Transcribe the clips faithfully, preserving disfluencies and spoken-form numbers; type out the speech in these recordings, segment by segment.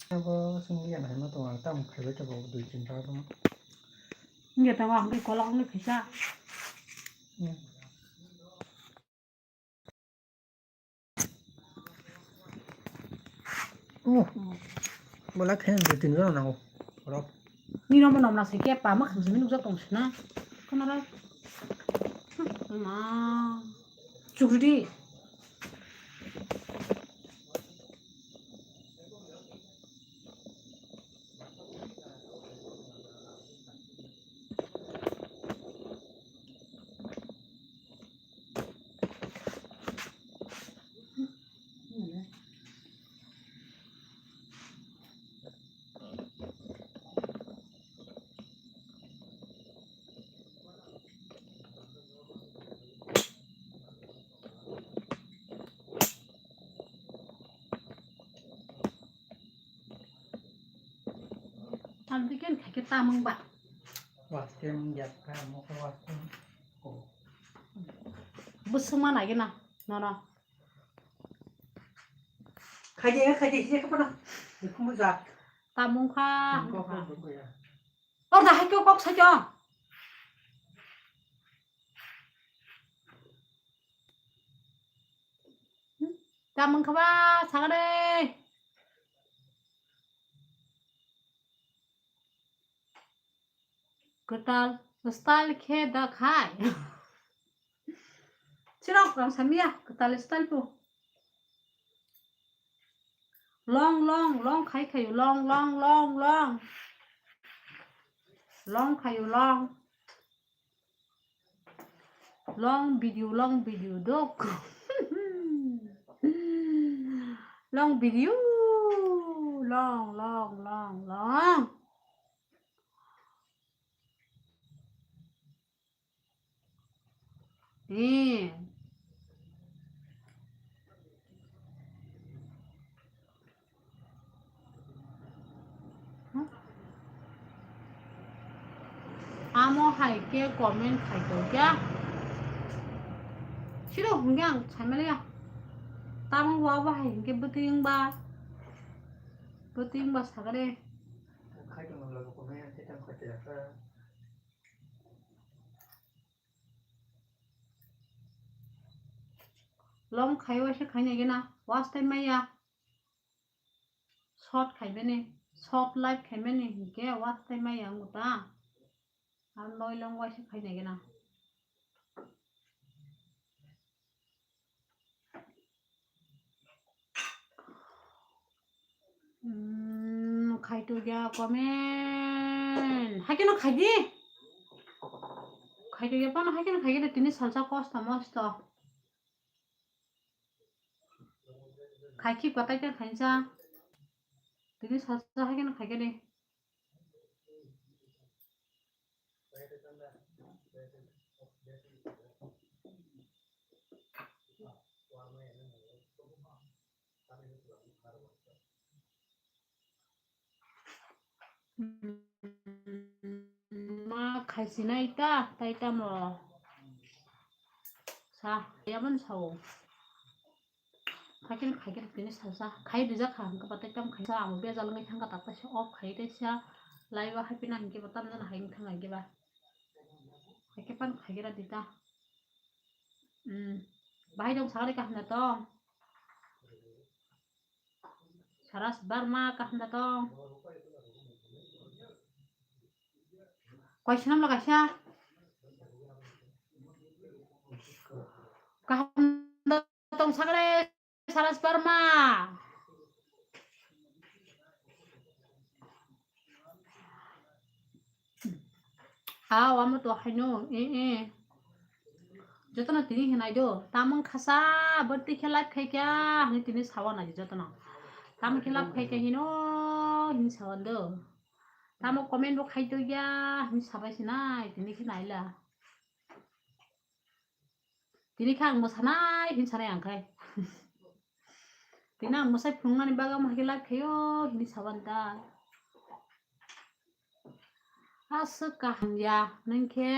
Abo sing ya na ma to ang tam khaibai to bo dui tin ta bo. Nge ta wa nge kola nge khisa. Hmm. Oh. Bola khen dui tin jona nango. Oro. Ni no mo nom na se ke pa ma kham se mi nukjak tong sina. Kono ra. Hmm, ma. Chukri di. Tambikin khaikhe tamung ba. Wastem yakha mokhe wastem. Busuma nai gina nono. Khaidi khaidi hiya kapana. Bukumu jak. Tamung kha. Kok kok kok ya. Or da hai kok kok sakyo. Tamung khaba sagade. Kwtal style khe da khai. Chirok rang samia kwtal style po. Long long long khai khai long long long long. Long khai long. Long video, long video dok. Long video, long, long, long, long. Eh. Amo hai khe comment khai tong kya? Siro hwnkhe ang saimaliya. Tamo bo abo hai hwnkhe bwtwing ba. Bwtwing ba sakare. Long khai waisa khai nai gena. Waste maya. Short khaimani, short live khaimani hinkhe watch tai maya wngkha ta. Ang noi long waisa khainai gana. Hmm, khaito ya comment. Haikhe no khaidi. Khaito ya pano haikhe no khaidi tini salsa kosto mosto. Khaiki kwtai ta khainsa. Tini salsa haikhe no khaikhe de. Ma khaisinai ta, tai tamo. Sa, yaman sao. Haikhe no khaikhe tini salsa. Khai rijak kha, hwnkhe batai tam khaisa. Amo bejal wngwi thangkha, tak taisa off khai taisa. Live o haipina hinkhe bo tamjani hai wngthang hai khe ba. Haikhe pan khaikhe ra dita. Hmm. Bahai dong sagari kaham da tong. Saras Barma kaham da tong. Koi sinam lo kaisa. Kaham da tong sagare Saras Barma. Aw, amo to haino, eh, eh. Jotono tini hinai do, tamung khasa, berti khe live khai kya, hani tini sawa nai jotono. Tamung khe live khai kya hino, hin sawa do. Tamo comment bo khai do ya, hin sabai sinai, tini khe naila. Tini khe ang mwsanai hin sanai ang khai. Tini ang mwsai phunuknani bagwi omo hai khe live khaio hini saban ta. Aswk kaham ya nang khe.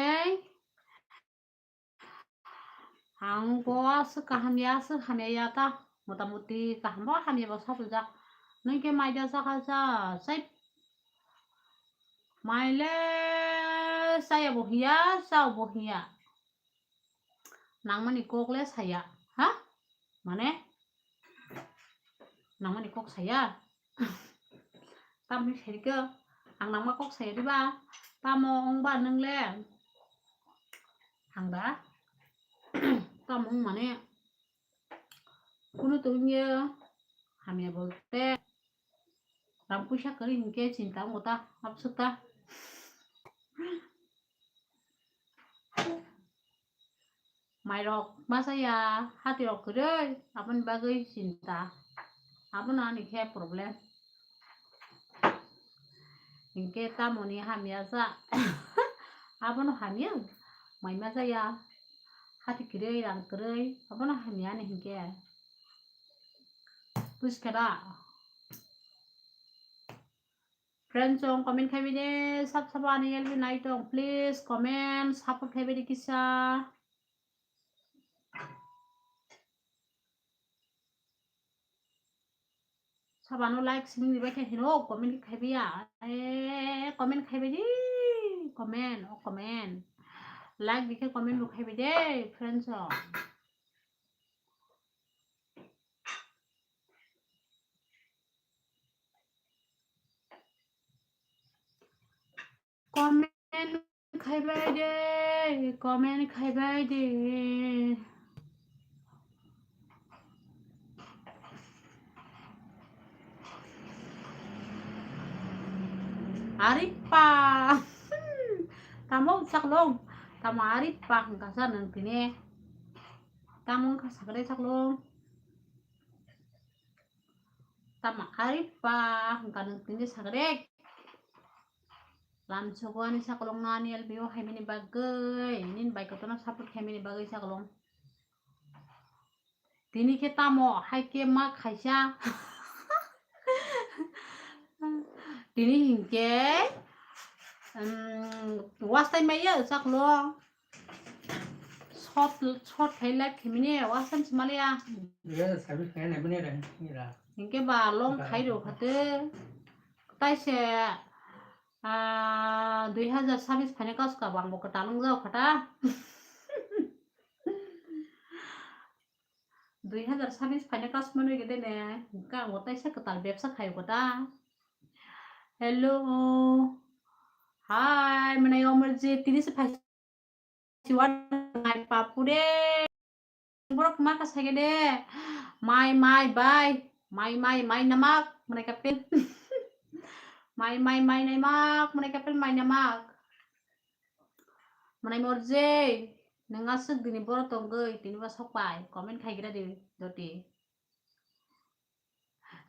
Ang bo aswk kaham ya, aswk hamya ya ta. Motamuti kaham bo hamya bo sajwkjak. Nwng khe mai da chakha cha, sai mai le chaya bo hiya, chao bo hiya. Nangmani kok le saya, ha? Mane? Nangmani kok saya? Tamni serika, ang nangma kok saya diba? Tamo wngba nwng le? Ang da? Tamo wng mane? Kunu tongya hamya bolte rang puisa kwrwi hinkhe chinta wngo ta, abswk ta. Mairok masa ya, hati rok kwrwi, aboni bagwi chinta. Abono ani khe problem. Hinkhe tamoni hamya sa. Abono hamya, mai masa ya. Hati kwrwi, rang kwrwi, abono hamya ani hinkhe. Bujikhana? Friends song comment khaibai de, sab sab ani L B nai tong, please comment, support khaibai de kisa. Sabano like simi ni bai khe hino comment khaibai ya. Eh, comment khaibai di, comment, oh comment. Like bikhe comment bo khaibai de, friends song. Comment khaibai de, comment khaibai de. Ari pa. Tamo chaklong. Tamo ari pa hwnkha sa nwng tini. Tamo wngkha sakre chaklong. Tamo ari pa hwnkha nwng tini sakre. Lamsogo ani chaklong no ani L B o haimani bagwi, nini bai kotorno support khaimani bagwi chaklong. Tini khe tamo hai khe ma khaisa. Tini hinkhe, um, was time maya chaklong. Short, short khai live khaimani, was time se maliya. Ye, service khai naimani ra, ra. Hinkhe ba long khai ro khate. Tai se, ah, dui hazar sabis phaina kasu ka bang bo kwtal wng jao khata. Dui hazar sabis phaina kasu mano gede ne, hinkhe ang bo tai se kwtal bebsa khai khata. Hello. Hi, mwnai omor je tini se phai Siwan mai papure. Borok ma ka sage de. Mai, mai, bai. Mai, mai, mai namak. Mwnai kapil. Mai, mai, mai namak. Mwnai kapil mai namak. Mwnai morje. Nang aswk dini boro tongoi. Tini ba sok pai. Comment khai gira de. Doti.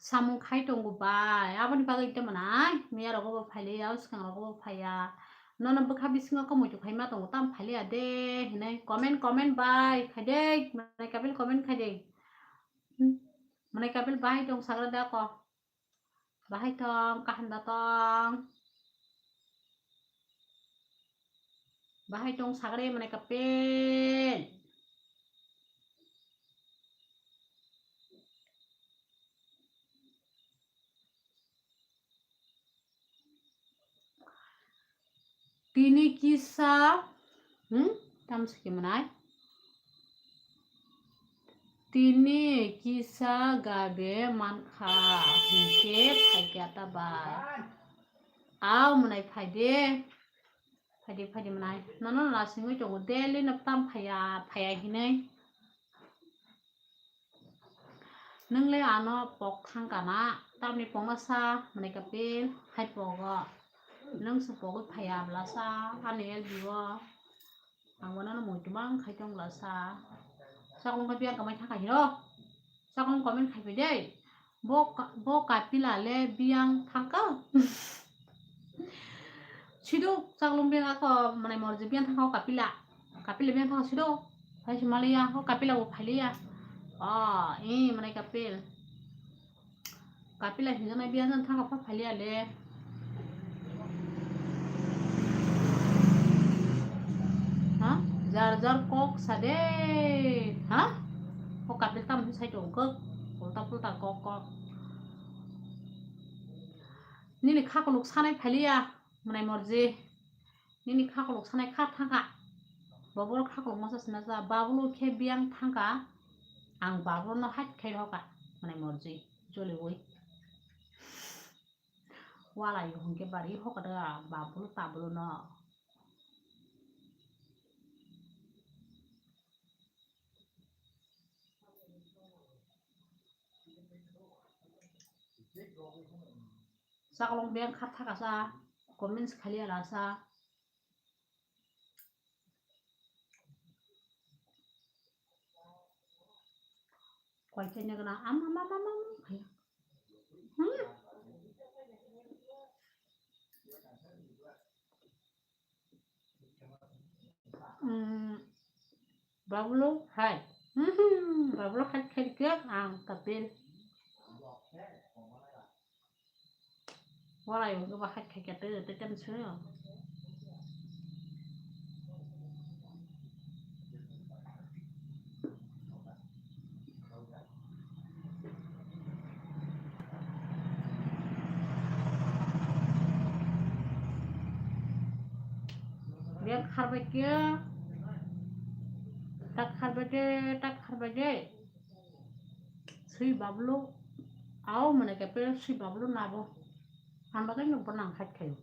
Samung khai tongo bai, aboni bagwi tei mwnai miya rogo bo phailiya, swkang rogo bo phaiya. Nono bwkha bisingo khe muitu khaima tongo, tamo phailiya de hinwi comment, comment bai khai de, mwnai kapil comment khai de. Hmm, mwnai kapil bahai tong sagra da ko. Bahai tong, kaham da tong. Bahai tong sagre mwnai kapil. Tini kisa, hmm? Tam siki mwnai. Tini kisa gabe mankha, hinkhe phaikya ta bai. Aw mwnai phaide. Phaide, phaide mwnai. Nono lasingwi tongo, daily no tam phaiya, phaiya hinwi. Nwng le ano pok thang kana, tamni pokno sa, mwnai kapil, hai pogo. Nwng se pogwi phaiya bwla sa, ani L B o. Ang bo nono muitu mang khai tong bwla sa. Sakong khe biyan kamai thang kha hino. Sakong comment khai pai de. Bo ka-, bo kapila le biyang thangka. Sido chaklong biyang ako, mane morje biyang thangka o kapila. Kapila biyang thangka sido. Hai se maliya, o kapila bo phailiya. O, i, mane kapil. Kapila hinjaknai biyang thangka pha phailiya le. Ha? Jar jar kok sade. Ha? O kapil tam sai tong kok. Ulta pulta kok kok. Nini khakolok sanai phailiya, mwnai morji. Nini khakolok sanai kha thangkha. Boboro khakolok masa sinasa, Babulu khe biyang thangkha. Ang Babulu no hait khai hoka, mwnai morji. Joliwi. Walai hwnkhe bari hoka da, Babulu tabulu no. Chakolong beng kha thaka sa, comments khali ala sa. Kwai chaina gana am am am am am khaya. Hmm. Hmm. Babulu hai. Hmm. Babulu hai khai khe ang kapil. Walai bo ba hai khai khe te te kan sui. Beng kharbai khe, tak kharbai de, tak kharbai de. Sui Babulu, au mane ke pe sui Babulu nabo. Ang bagwi no bo nang khat khayo.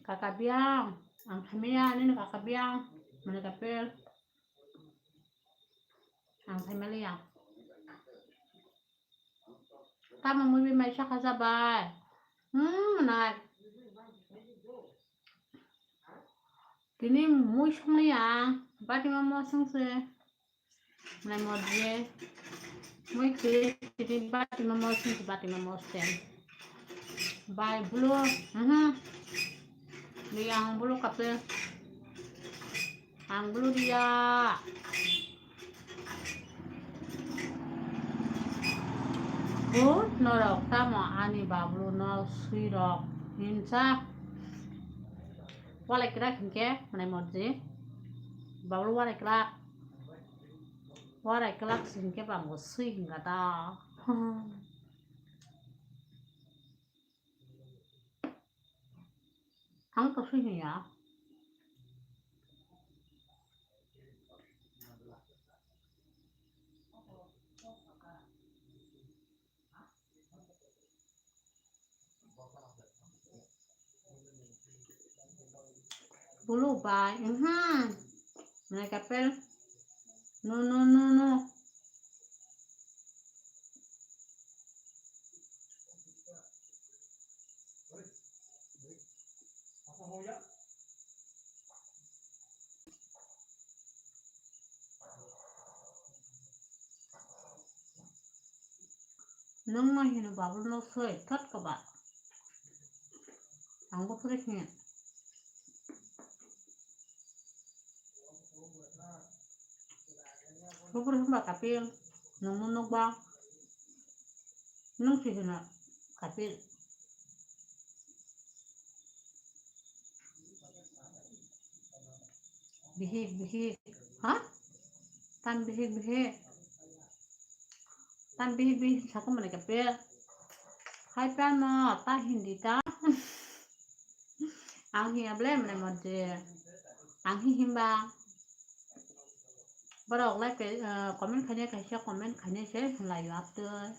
Kaka biyang, ang thamia nini kaka biyang, mane kapel, ang thamia liya. Tamo mui bai mai saka jabai. Hmm, nai. Tini mui songni ang, bati ma mo songse. Nai mo je. Mui kiri tini bati ma mo songse, bati ma mo sten. Bai bulu, mhm. Ni ang bulu kape. Ang bulu dia. O norok tamo ani Babulu no sui rok hinsa. Walai kwrak hinkhe mwnai morji. Babulu walai kwrak. Walai kwrak hinkhe bangbo sui hinga da. Ang to sui ya. Bulu bai, mhm. Mane kapel. No, no, no, no. Nwng no hino Babulu no soi thot koba. Ang bo phuri khe. Bo phuri hwnba kapil. Nwng no nukba. Nwng si hino kapil. Bihik, bihik. Ha? Tam bihik, bihik. Tam bihik, bihik sako mane kapil. Hai pano ta hindi ta. Ang hiya ble mane modde. Ang hi himba. Borok like, eh, comment khainai kaisa comment khainai se hinlaio aptwi.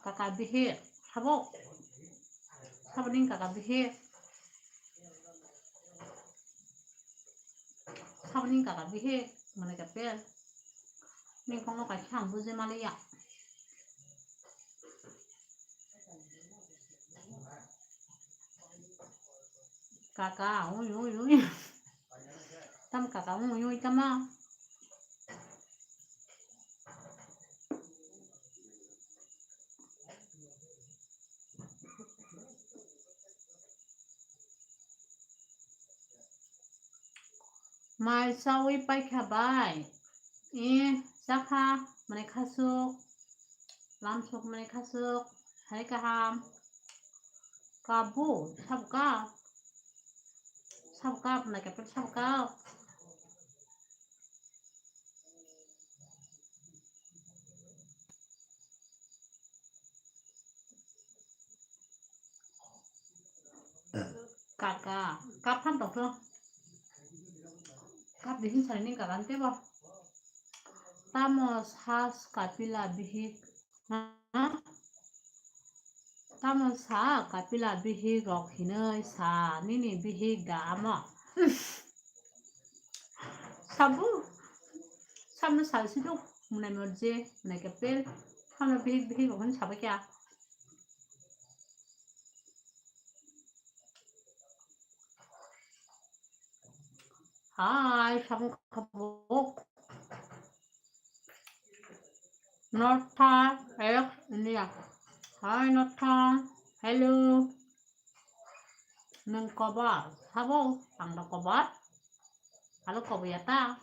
Kaka bihi, sabo. Sabo ning kaka bihi. Sabo ning kaka bihi, mane ka pel. Ning kono kaisa ang buji maliya. Kaka, ui, ui, ui. Tam kaka, ui, ui, tama. Mai sawi paikha bai. Chakha, mane khasuk, lamsok mane khasuk, hai kaham. Kabu, sab kap. Sab kap, mane kapel sab kap. Kaka, kap phan tongkho. Kap di hin sari ni kaka ante bo. Tamo sas kapila bihik. Ha? Tamo sa kapila bihik rok hinoi sa nini bihik da amo. Sabu, samno salsi do, mwnai morje, mwnai kapel, samno bihik bihik rok hwn sabai kya. Hai, samung khabuk. Notha, ek, India. Hai, Notha. Hello. Nung kobar. Sabo, ang do kobar. Alo kobo ya ta.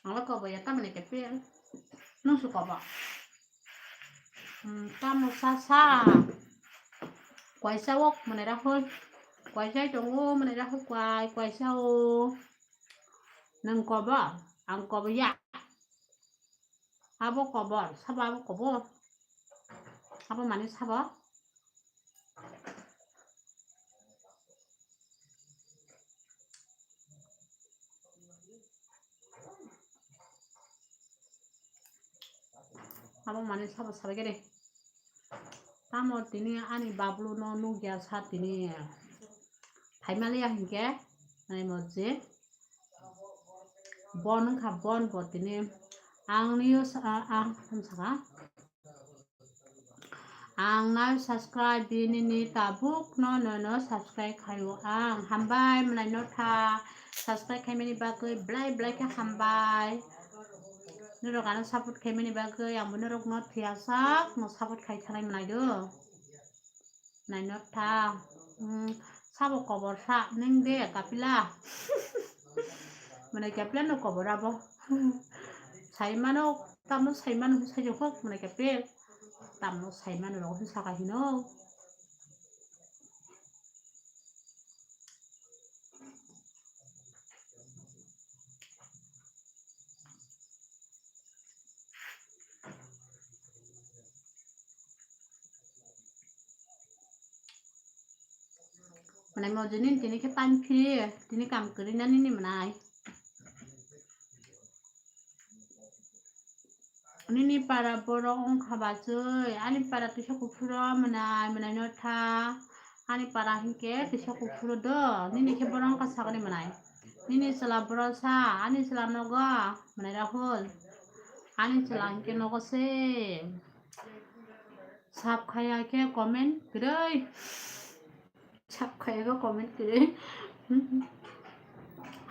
Ang lo kobo ya ta mane kepel. Nung su kobo. Hmm, tamo sa sa. Kwaisa wok mane Rahul. Kwaisa tongo mane Rahul kwai, kwaisa o. Nung kobo, ang kobo ya. Abo kobor, sabo abo kobor. Abo mani sabo. Abo mani sabo sabai khe de. Tamo tini ani bablu no nukya sa tini. Phaimaliya hinkhe nai morje. Bon wngkha bon bo tini. Ang niyo sa-, a-, ang, ang saka. Ang nai subscribe di nini tabuk no no no subscribe khaio ang. Hambai mwnai Notha subscribe khaimani bagwi blai blai khe hambai. Norok ano support khaimani bagwi ang bo norok no thwiyasak no support khai thanai mwnai do. Nai Notha, hmm, sabo kobor sa neng de kapila. Mwnai kapila no kobor abo. Sai mano, tamo sai mano sai jokho mwnai kapil. Tamo sai mano rok saka hino. Mwnai mojini tini khe pani phiri, tini kam kwrwi nani ni mwnai. Nini para borok wngkha bachwi, ani para kisa kuphuro mwnai, mwnai Notha, ani para hinkhe kisa kuphuro do, nini khe borok wngkha sakni mwnai. Nini chwla borok sa, ani chwla nogo, mwnai Rahul, ani chwla hinkhe nogo se. Sab khaya khe comment kwrwi. Sab khaya khe comment kwrwi.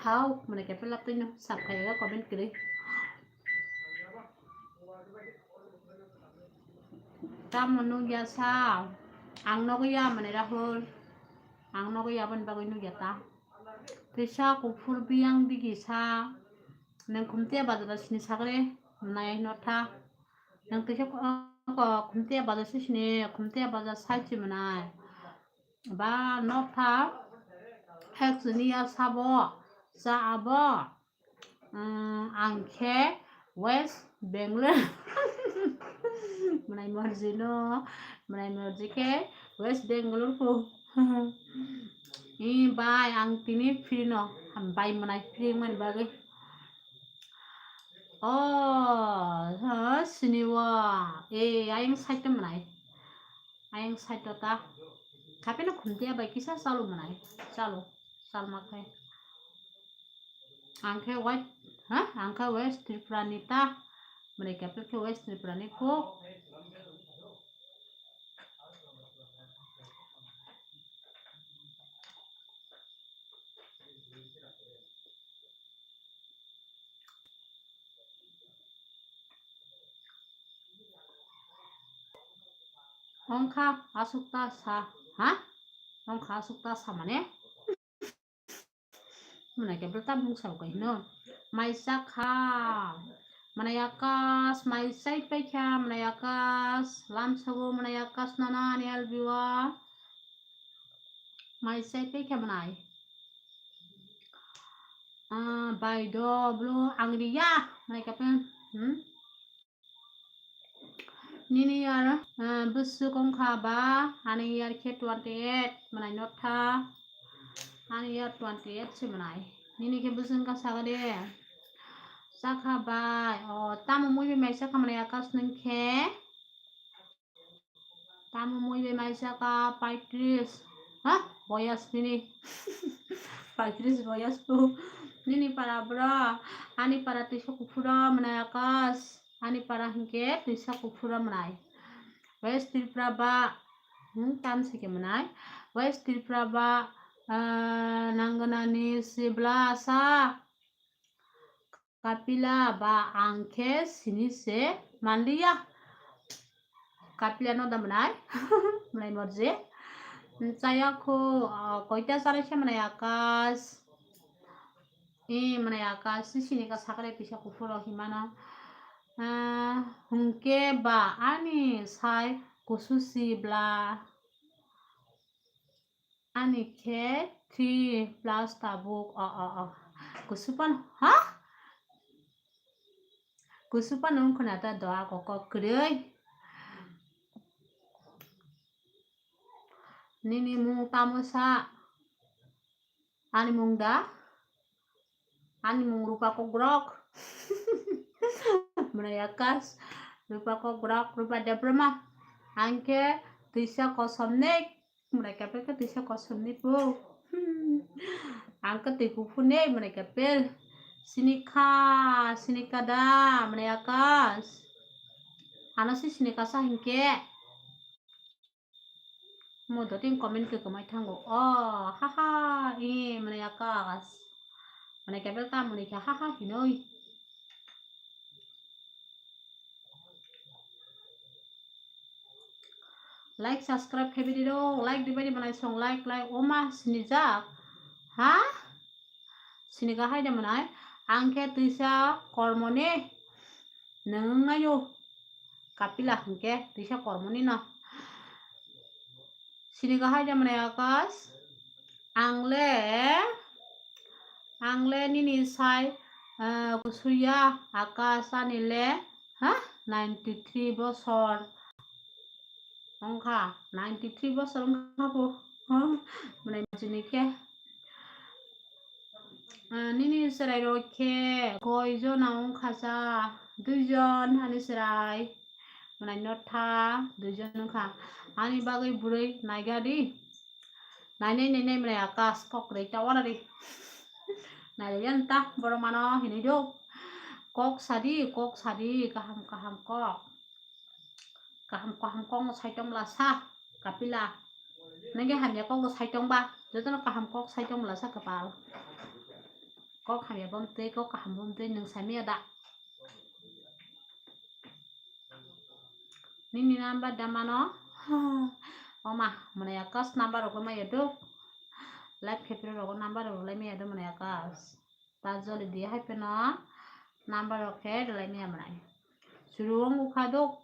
Hao, mwnai khe pelap twi no sab khaya khe comment kwrwi. Tamo nukya sa, ang nugwi ya mwnai Rahul, ang nugwi ya aboni bagwi nukya ta. Teisa kuphur biyang digi sa, nwng khumtiya bazar sini sagre, mwnai Notha. Nwng teisa ku-, o, ko khumtiya bazar sisini, khumtiya bazar saichi mwnai. Ba Notha, hek sini ya sabo, sa abo. Mm, ang khe West Bengal. Mwnai morji no, mwnai morji khe West Bengal ko. Eh, bai, ang tini free no, bai mwnai free mani bagwi. Oh, ha, sini wa. Eh, ayang side mwnai. Ayang side ta. Kapino khumtiya bai kisa chalo mwnai. Chalo, chalma khe. Ang khe West, ha? Ang khe West Tripura ni ta. Mwnai kapil khe West Tripura ni ko. Ongkha aswk ta sa, ha? Ongkha aswk ta sa mane? Mwnai khe bwta mungsa bo kai hino. Mai chakha. Mwnai Akash, mai chai paikha, mwnai Akash. Lamsago mwnai Akash nana ani albiwa. Mai chai paikha mwnai. Ah, bai do bro, ang riya. Mwnai khe pen. Hmm? Nini year, eh, bwswk wngkha ba? Ani year khe twenty eight, mwnai notha. Ani year twenty eight se mwnai. Nini khe bwswk wngkha saga de. Chakha bai. O, tamo mui bai mai chakha mwnai Akash nwng khe? Tamo mui bai mai chakha paitris. Ha? Boyas nini. Paitris boyas po. Nini para bro. Ani para twisa kuphuro mwnai Akash. Ani para hinkhe twisa kuphura mwnai. West Tripura ba, hmm, tam se ke mwnai. West Tripura ba, ah, nangwnani sibla sa. Kapila ba ang khe sini se manliya. Kapila no da mwnai. Mwnai morje. Chaya kho, ah, koita chara se mwnai Akash. E, mwnai Akash, sini ka sakre pisa kuphuro himano. Ah, hwnkhe ba ani sai kusu si bla. Ani khe three plus tabuk. O, o, o. Kusu pan, ha? Kusu pan wngkha na ta doa koko kwrwi. Nini mung tamo sa? Ani mung da? Ani mung Rupa Kogrok. Mwnai Akash, Rupa Kogrok, Rupa Debbarma. Ang khe twisa kosom ni. Mwnai khe twisa kosom ni po. Ang khe twi kuphur ni, mwnai khe. Sinikha, sinikha da, mwnai Akash. Ano si sinikha sa hinkhe. Mo do tin comment khe kwmai thango. O, ha ha, e, mwnai Akash. Mwnai khe bel ta mwnai khe ha ha hinoi. Like, subscribe khe bidi do, like di badi mwnai song, like, like, oma sinijak. Ha? Sinika hai de mwnai. Ang khe twisa kormo ni. Nwng wngnaio kapila hwnkhe twisa kormoni no. Sini kahai de mwnai Akash. Ang le, ang le nini sai, eh, kusuya Akash ani le, ha? Ninety three bosor. Wngkha, ninety three bosor wngkha bo. Mwnai machini khe. Ah, nini chwrai rok khe koi jona wngkha sa? Dui jon ani chwrai. Mwnai notha dui jon wngkha. Ani bagwi bwrwi naiga di. Nainai nainai mwnai Akash kok rwi ta wana di. Nailaiya ta borok mano hinwi do. Kok sadi, kok sadi, kaham kaham kok. Kaham kaham kok no sai tong bwla sa, kapila. Nang khe hamya kok no sai tong ba, jotono kaham kok sai tong bwla sa kapal. Kok hamya bom twi, kok kaham bom twi, nwng sai maya da? Nini number da mano? Oma, mwnai Akash number rok maya do. Live khe phiro rogo number rok lai maya do mwnai Akash. Ta joli di hai pheno number rok khe rwlai maya mwnai. Chwrwng ukha do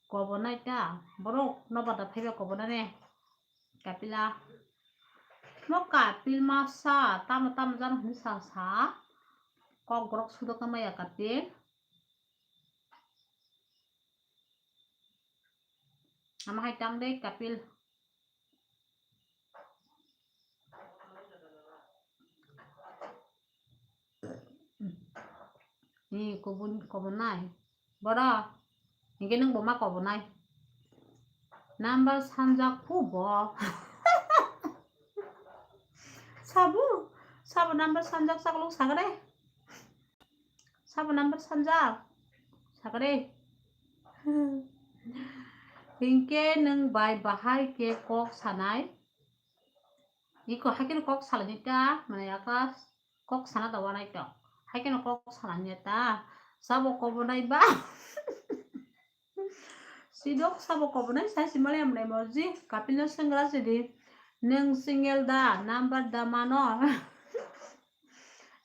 kobonai ta borok nobar da phaiba kobonani. Kapila. Mo kapil masa tamo tamo jano hwnwi sa sa. Kok borok sudokna maya kapil. Ama hai tang de kapil. Ni kubun kobonai. Boro. Hingke nung bo ma kobonai. Number sanjak phu bo. Sabu. Sabu number sanjak sakluk sagre. Sabo number sanjak? Sakre. Hingke nwng bai bahai khe kok sanai? Iko haikhe kok salani ta, mane Akash kok sana da wanai to. Haikhe kok salani ta. Sabo kobonai ba. Sidok sabo kobonai sai simale amnai moji. Kapil no sengra sidi. Nwng single da, number da mano.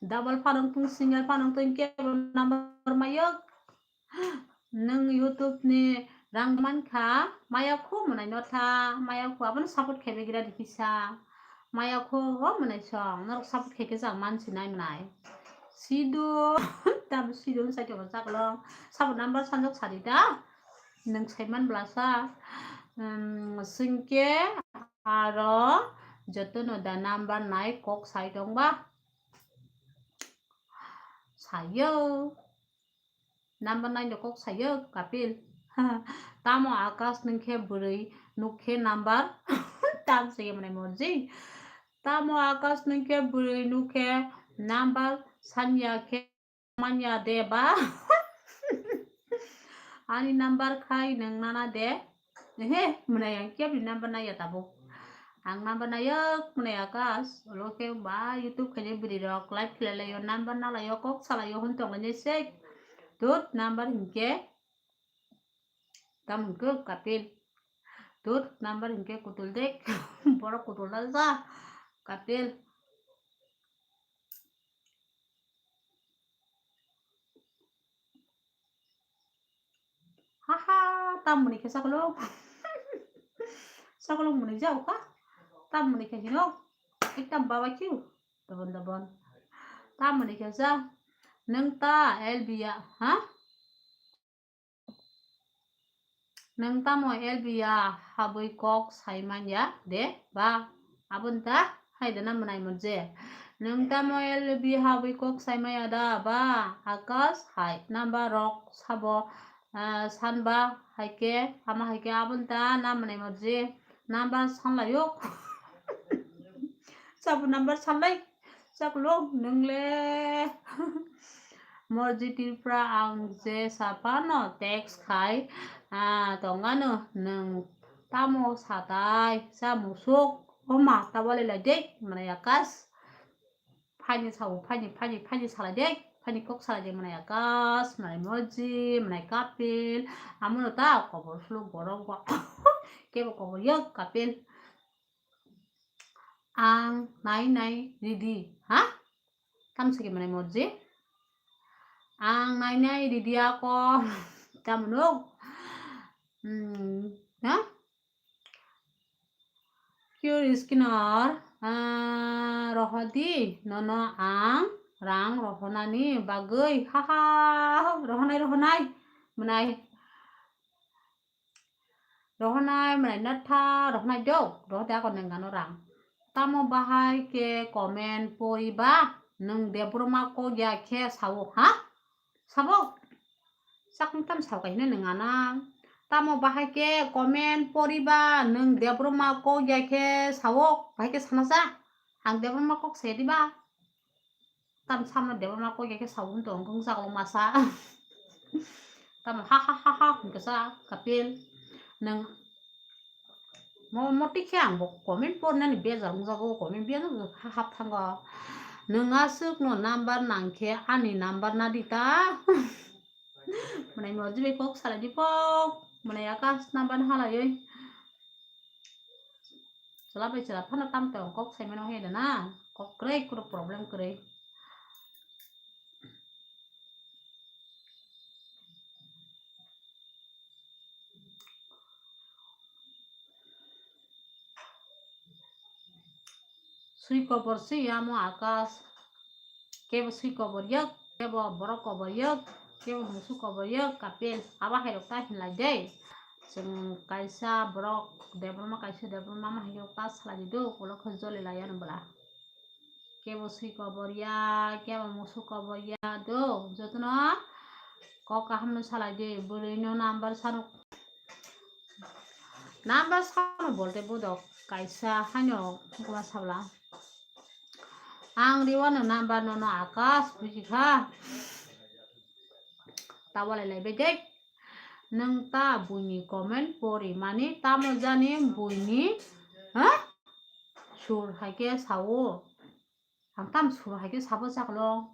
Double phano wngthung, single phano wngthung, kebo number mayok. Nwng YouTube ni rang mankha, maya khu mwnai no tha, maya khu abono support khe begira di kisa. Maya khu o mwnai song, norok support khe khe jang man sinai mwnai. Sidu, tam sidu sai to chaklo. Support number sanjok sadi ta. Nwng saiman blasa. Um, singke aro jotono da number nai kok sai tongba. Sayo. Number nai no kok sayo, Kapil. Tamo Akash nwng khe bwrwi nuk khe number. Tam se mwnai morji. Tamo Akash nwng khe bwrwi nuk khe number sanya khe manya de ba. Ani number khai nwng nana de. He, mwnai ang kebni number naiya tabuk. Ang number naiyok mwnai Akash. Olo khe ba YouTube khainai bwrwi rok live khlai laio, number na laio, kok sa laio hwn tong lainai se. Dut number hinkhe. Tam hinkhe Kapil. Dut number hinkhe kutul dek. Borok kutul dal ja. Kapil. Haha, tam mwnwi khe sakolong. Sakolong mwnwi jao kha. Tam mwnwi khe hino. Ekdam baba kiu. Dobon dobon. Tam mwnwi khe ja. Nwng ta L B ya, ha? Nwng tamo L B ya habwi kok sai manya de ba? Aboni ta hai de na mwnai mwnje. Nwng tamo L B habwi kok sai maya da ba? Akash hai number rok sabo, ah, san ba hai khe ama hai khe aboni ta na mwnai mwnje. Number san layok. Sabo number san lai. Chaklok nwng le. Morji Tripura ang je saphano text khai, ah, tongano nwng tamo satai sa musuk o ma ta wale lai de mwnai Akash. Phaini sao, phaini, phaini, phaini salai de, phaini kok salai de mwnai Akash, mwnai Morji, mwnai Kapil, amono ta kobor suluk borok bo kebo kobor yok Kapil. Ang nai nai ridi, ha? Tam sigi mwnai Morji. Ang nai nai ridi ako. Tam nuk. Hmm, ha? Cure skinner, ah, rohodi, nono ang rang rohonani bagwi, haha, rohonai, rohonai, mwnai. Rohonai mwnai natha rohonai dok, rohode ako nengano rang. Tamo bahai khe comment poriba, nwng Debbarma kok ya khe sao, ha? Sabo? Sakni tam sao kaino nengana. Tamo bahai khe comment poriba, nwng Debbarma kok ya khe sao, bahai khe sana sa. Ang Debbarma kok se diba? Tam samno Debbarma kok ya khe sao wng tong wng jago masa. Tamo ha ha ha ha hwnkhe sa Kapil. Nwng mo moti khe ang bo comment pornani bejal wng jago, comment biya no ha hap thango. Nwng aswk no number nang khe ani number na di ta. Mwnai Morji bai kok salai di pok. Mwnai Akash number no halaiwi. Chwla bai chwla phano tam tong kok sai mano he na. Kok kwrwi kuro problem kwrwi. Sui kobor se yamo Akash. Kebo sui kobor yok, kebo borok kobor yok, kebo musu kobor yok, Kapil. Abo hai rok ta hinlai de. Chwng kaisa borok Debbarma, kaisa Debbarma ma hai rok ta salai di do, ulo khe joli lai ano bwla. Kebo sui kobor ya, kebo musu kobor ya do, jotono kok kaham no salai di, bwrwi no number sanuk. Number sano bolte bodok kaisa haino hukuma sabla. Ang riwano number nono Akash buji kha. Tawalai lai bedek. Nwng ta buini comment pori mani tamo jani buini, ha? Sur hai khe sao. Ang tam sur hai khe sabo chaklo.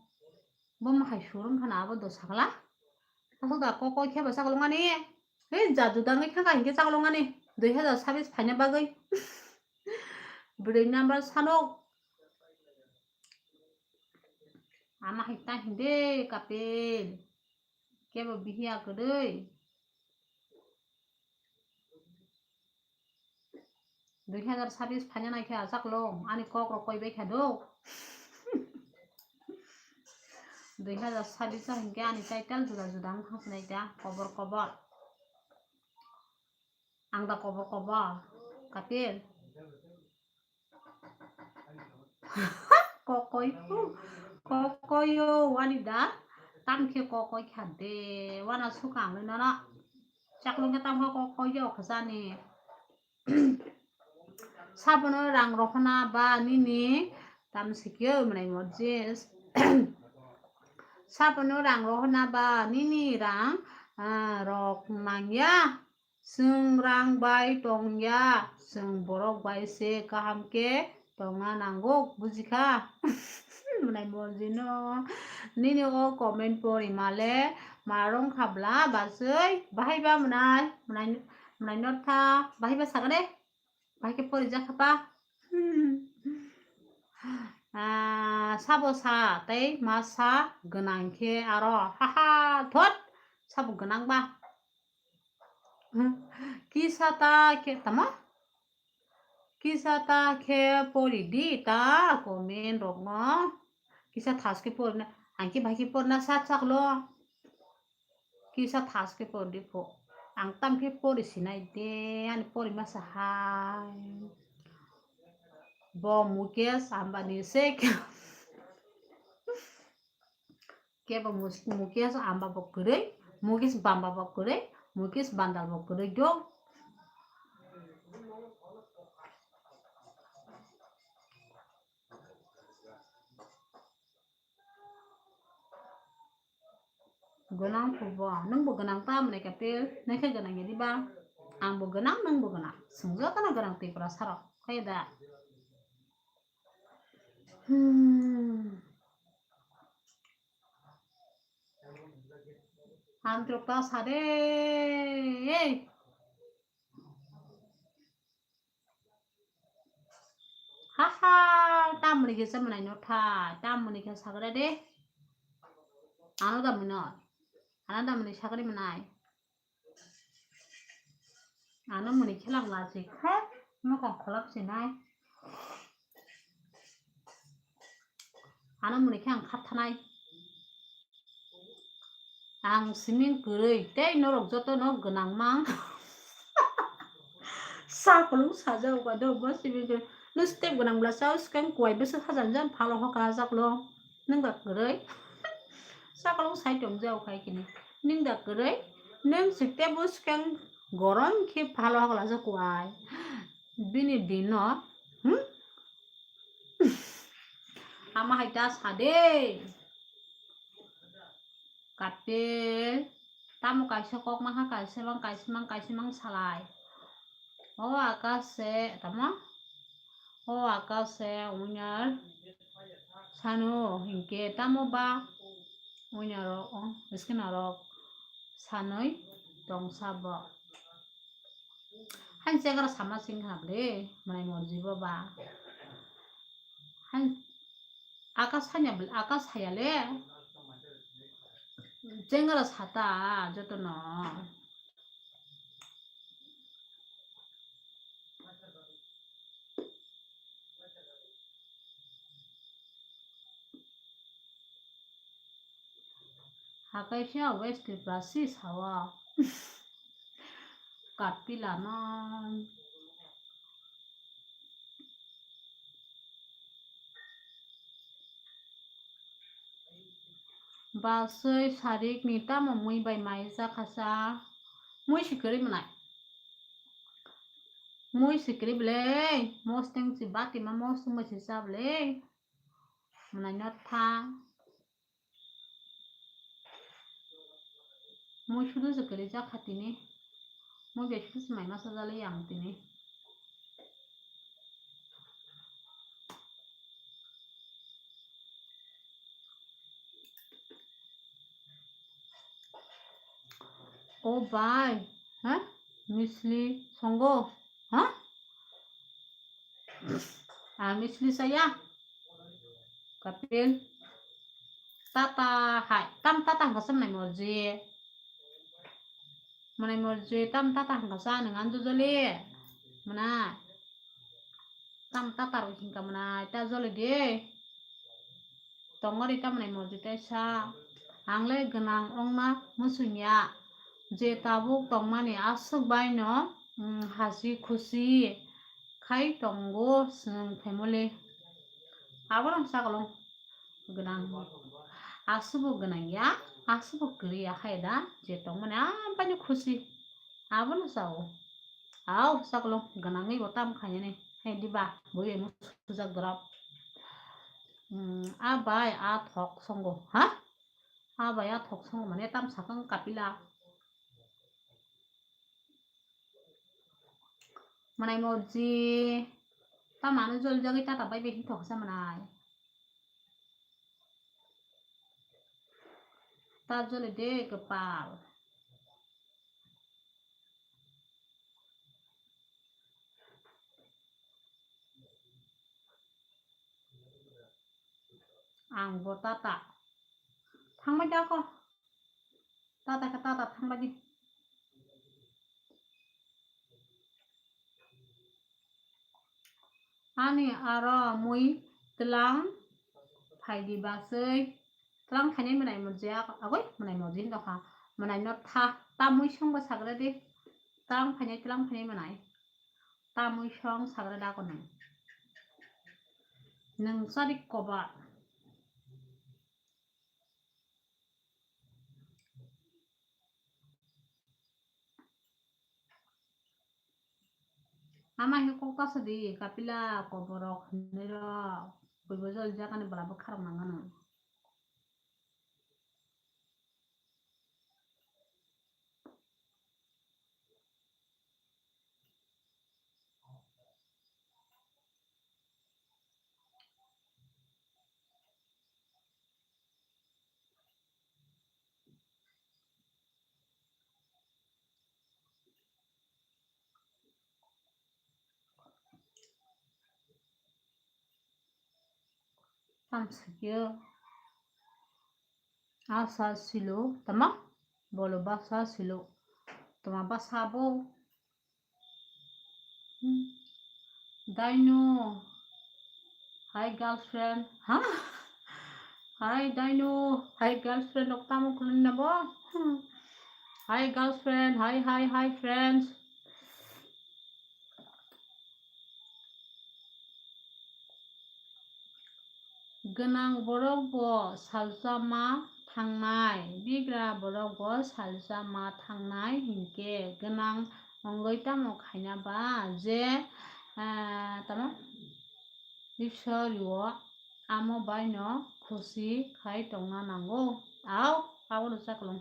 Bo ma hai sur wngkha na abo do sakla. Aswk da kok kok khe bo chaklo mani. Hei, jadu dangwi thangkha hinkhe chaklo mani. Dui hazar sabis phaina bagwi. Bwrwi number sanok. Ama hai ta hindi kapil. Kebo bihiya kwrwi. Dui hazar sabis phaina naikhe achak long, ani kok rok koi bai kha do. Dui hazar sabis o hinkhe ani title juda juda wng thang sinai ta, kobor kobor. Ang da kobor kobor, kapil. Kokoi, kokoi o wani da, tam khe kokoi kha de, wana sukang le nono. Chaklung khe tam khe kokoi o khajani. Sabono rang rohona ba nini tam sikyo mwnai morjis. Sabono rang rohona ba nini rang, ah, rok mangya. Chwng rang bai tongya, chwng borok bai se kaham khe tongna nango, bujikha? Mwnai morjino. Nini o comment pori male ma rong khabla bachoi, bahai ba mwnai, mwnai, mwnai notha, bahai ba sagade, bahai khe pori jakha pa. Ah, sabo sa tei ma sa gwnang khe aro, haha, thot, sabo gwnang ba. Kisa ta khe tamo? Kisa ta khe pori di ta comment rok no. Kisa thas khe pori na, ang khe bai khe pori na sa chak lo. Kisa thas khe pori di pho. Ang tam khe pori sinai de, ani pori masa hai. Bo Mukesh Ambani se khe. Kebo Mus-, Mukesh Amba bo kwrwi, Mukesh Bamba bo kwrwi, Mukesh Bandal bo kwrwi do. Gwnang khubo, nwng bo gwnang ta mwnai kapil, nai khe gwnang ya diba? Ang bo gwnang, nwng bo gwnang. Chwng jotono gwnang Tripura sarok, khe da? Hmm. Ang trok ta sa de. Ei. Haha, tamoni khe se mwnai no thai, tamoni khe sagra de. Ano da mwnai. Ano da mwnai sagri mwnai. Ano mwnai khe lang la se khe, mokang kholap se nai. Ano mwnai khe ang khathanai. Ang siming kwrwi tei norok jotono gwnang mang. Sa kolong sajak ba do bo siming kwrwi. Nung step gwnang bwla sa swkang kuai bwswk hajan jan phalo hokla jak lo. Nung da kwrwi. Sa kolong sai tong jak khai kini. Nung da kwrwi. Nung step bo swkang gorom khe phalo hokla jak kuai. Bini dino. Hmm? Ama hai ta sa de. Kapil. Tamo kaisa kok mangkha, kaisa mang, kaisa mang, kaisa mang salai. O akase, tamo? O akase, unyar. Sano, hinkhe, tamo ba? Unyarok, o, skin rok. Sanoi, tongsa bo. Hain chekra sama sing hable, mwnai morji bo ba. Hain aka sanya bl-, aka saya le. Chengra sata jotono. Hakaisa West Tripura si sawa. Kapila no. Basui sarik ni tamo mui bai mai jakha sa. Mui si kwrwi mwnai. Mui si kwrwi bwle. Mosteng si bati ma mosteng bai si cha bwle. Mwnai no tha. Mui sudu se kwrwi jakha tini. Mui bai sudu se mai masa jali yang tini. O bai, ha? Misli songo, ha? Ah, misli saya. Kapil. Tata hai, tam tata hwnkha sa mwnai morji. Mwnai morji, tam tata hwnkha sa nwng anjujali. Mwnai. Tam tata rok hwnkha mwnai, ta joli de. Tongori ta mwnai morji taisa. Ang le gwnang ongna muchungya. Je tabuk tongmani aswk bai no, mm, hasi khusi khai tongo chwng family. Abono sakolong gwnang. Aswkbo gwnang ya, aswkbo kwrwi ya hai da, je tongmani ampani khusi. Abono sao. Ao sakolong gwnangwi bo tam khainani. Hai diba, bo emo sujak dorap. Hmm, a bai a thok songo, ha? A bai a thok songo mane tam sakang kapila. Mwnai morji. Tamano jol jagwi tata bai bai hinthok sa mwnai. Ta jole de kwpal. Ang bo tata. Thangbai da ko. Tata khe tata thangbai di. Ani aro mui tlang phaidi basui. Tlang phainai mwnai morji agoi mwnai morji hinto kha. Mwnai no tha ta mui songbo sagra di. Tlang phainai tlang phainai mwnai. Ta mui song sagra da ko nang. Nang sari koba. Ama he kok ta sadi kapila koborok hinwi rok. Buibo jol jagani bwla bwkha rok nang gano. Tamsukhe asa silo tama bolo basa silo tama basa bo. Hmm. Daino. Hi girlfriend. Ha? Hi Daino. Hi girlfriend rok tamo khulunina bo? Hmm. Hi girlfriend. Hi, hi, hi friends. Gwnang borok bo salsa ma thangnai, bigra borok bo salsa ma thangnai hinkhe gwnang wngwi tamo khaina ba je, ah, tamo Iswor o amo bai no khusi khai tongna nango. Au, abono chaklong.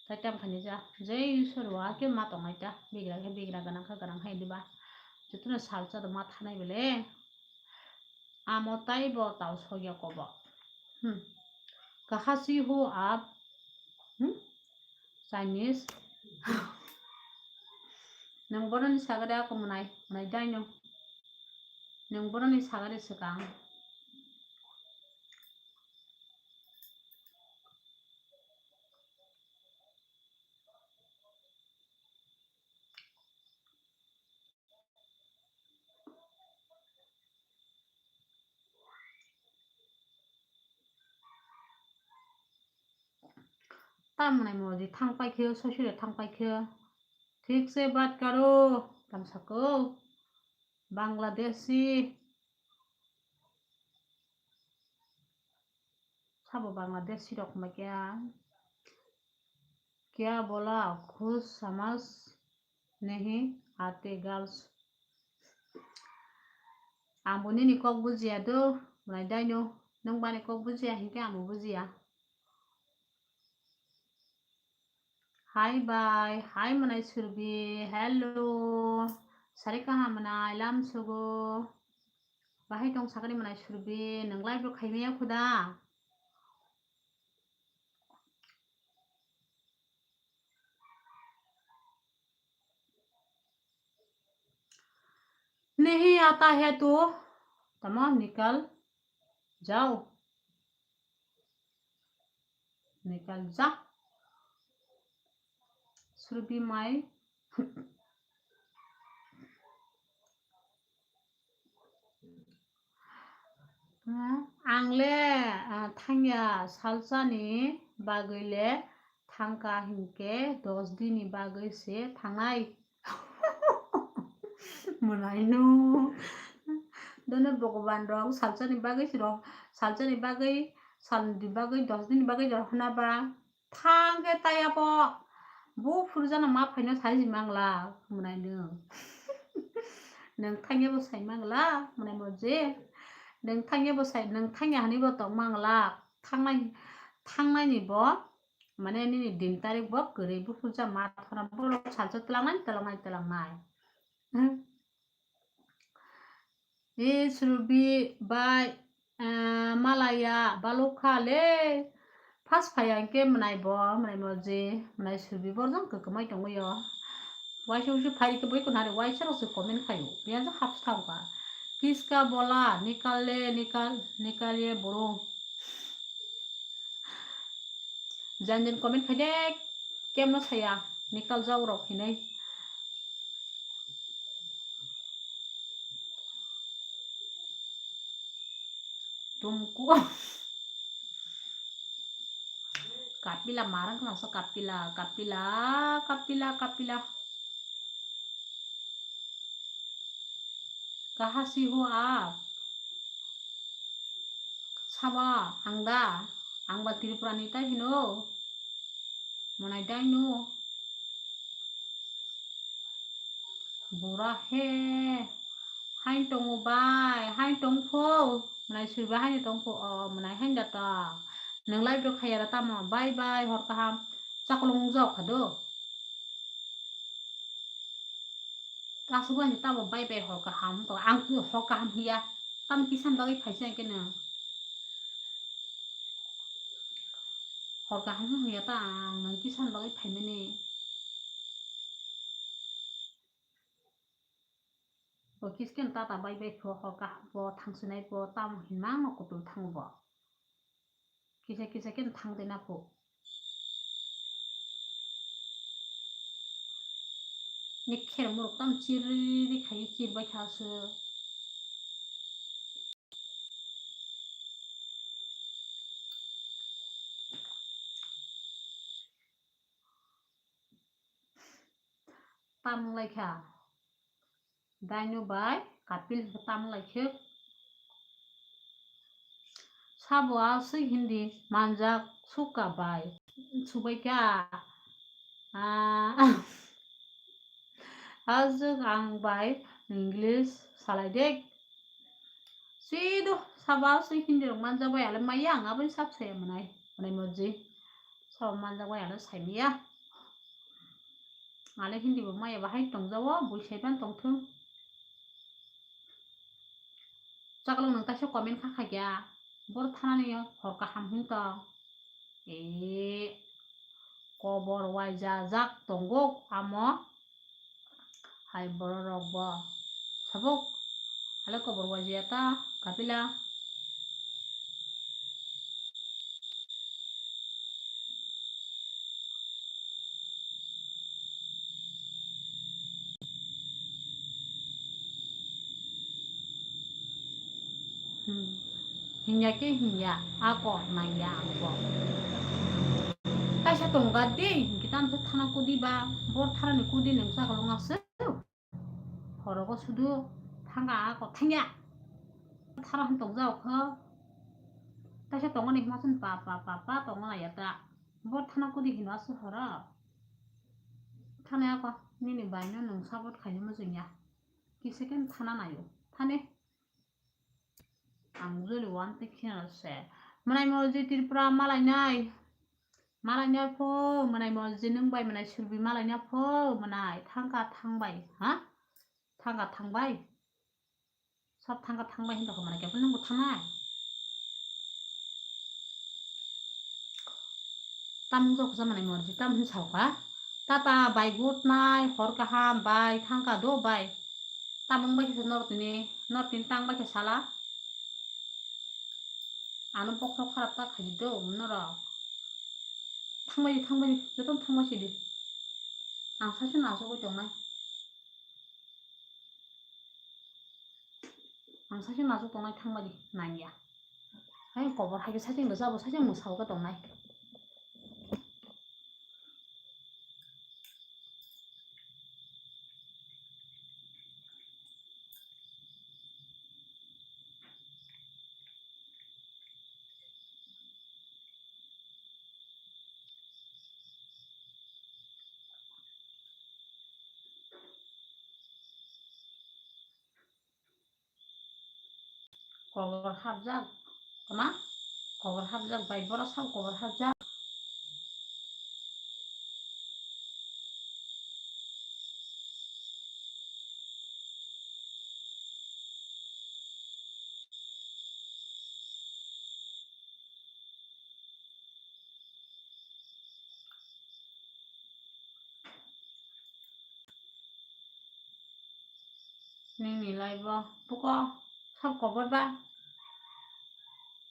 Tai tam khainai ja, je Iswor o ake ma tongnai ta, bigra khe bigra, gwnang khe gwnang hai diba. Jotono salsa rok ma thanai bele. Amo taibo tao sogya kobo. Hmm. Kahasi ho aap? Hmm? Chinese. Nang boroni sagade ako mwnai, mwnai daino. Nang boroni sagade swkang. Tamni modi thang paikhe, sosire thang paikhe. Thik se bat karo, tamsako. Bangladeshi. Sabo Bangladeshi rok ma kya? Kya bola, khush samajh nahi aate girls. Ang bo nini kok bujiya do, mwnai daino. Nwng bani kok bujiya hinkhe ang bo bujiya. Hi bai, hi mwnai Surbi, hello. Sari kaham mwnai lam sugo. Bahai tong sakani mwnai Surbi, nwng live rok khaimaya khuda. Nahi aata hai to, tamo nikal jao. Nikal ja. Surbi mai. Ang le, ah, thangya salsa ni bagwi le thangka hinkhe dos din ni bagwi se thangnai. Mwnaino. Dono Bhogoban rok salsa ni bagwi se rok, salsa ni bagwi, sal ni bagwi, dos din ni bagwi rok hwnaba. Thang khe taya bo, bo phuru jana ma phaino sai si mangla, mwnaino. Nwng thangya bo sai mangla, mwnaimo je. Nwng thangya bo sai, nwng thangya hani bo tong mangla. Thangnai, thangnai ni bo, mane nini din tarik bo kwrwi, bo phuru jana ma thona borok salsa tlangnai, tlangnai, tlangnai. Hmm. E Surbi bai, ah, malaya balukha le. First phai ang ke mwnai bo, mwnai mo je, mwnai Surbi borjong kwkwmai tongwi yo. Waisa usi phai ke boi kunare, waisa rok se comment khayo. Biya je hap thang ka. Kiska bola, nikal le, nikal, nikal ye boro. Jan jan comment khai de, kemno saya, nikal jau rok hinai. Tumku. Kapila marang kana so kapila, kapila, kapila, kapila. Kaha si ho aap? Sabo, ang da, ang ba Tripura ni tai hino. Mwnai dai no. Bura he. Hain tongo bai, hain tong pho. Mwnai Surbi hain tong pho, o, mwnai hain da ta. Nwng live rok khaya ra tamo, bye bye, hor kaham. Chakolong jok kha do. Aswk ani tamo bye bye hor kaham to, ang hor kaham hiya. Tam kisan bagwi phaisa khe nwng. Hor kaham hiya ta ang nwng kisan bagwi phaimani. Bo kisken tata bye bye pho hor kaham bo thangsinai bo tamo hinma no kutul thango bo. Kisa kisa khe thang de na pho. Ni kher muruk tam chiri ri khai chir bai kha se. Tam lai kha. Daino bai Kapil tam lai khe. Sabo aswk Hindi manjak suka bai. Subai kha. Ah. Aswk ang bai English salai de. Sido sabo aswk Hindi rok manjak bai ale maya ang aboni sab saya mwnai. Mwnai moji. Sabo manjak bai ale sai maya. Ale Hindi bo maya bahai tongjago, bui saipan tongthung. Chaklong nwng taisa comment kha khaikya, bor thanani hor kaham hwn to. E, kobor waijajak tongo amo. Hai bororok bo sabuk ale kobor waijaya ta Kapila. Hmm. Hinya khe hinya, ako nangya ang bo. Kaisa tongga de, hinkhe tamo thana kudi ba, bor tharani kudi nung sakolong aswk. Horogo sudu thanga ako thangya. Thara hwn tongjao kho. Kaisa tongoni hima chwng pa, pa, pa, pa, tongo laiya ta. Bor thana kudi hino aswk horo. Thana ako nini baino nung support khaina muchungya. Kisa khe thana naio. Thane. Ang joli wan te khina se. Mwnai mo je Tripura malainai. Malainai pho, mwnai mo je nwng bai mwnai Surbi malainai pho, mwnai thangka thangbai, ha? Thangka thangbai. Sab thangka thangbai hin rok mwnai khe nwng bo thangnai. Tam jok sa mwnai mo je tam hin sauka. Tata bai good night, hor kaham bai, thangka do bai. Tamung bai khe norok tini, norok tini tang bai khe sala. Ano bokhorok kharap ta khaidi do norok. Thangbai di, thangbai di, jotono thangbai sidi. Ang saisa nasugwi tongnai. Ang saisa nasuk tongnai, thangbai di, nangya. Hai kobor hai khe saisa mwsa bo saisa mwsa bo tongnai. Kobor hapjak. Tama? Kobor hapjak bai, borok sabo kobor hapjak. Nini lai bo buko sab kobor ba?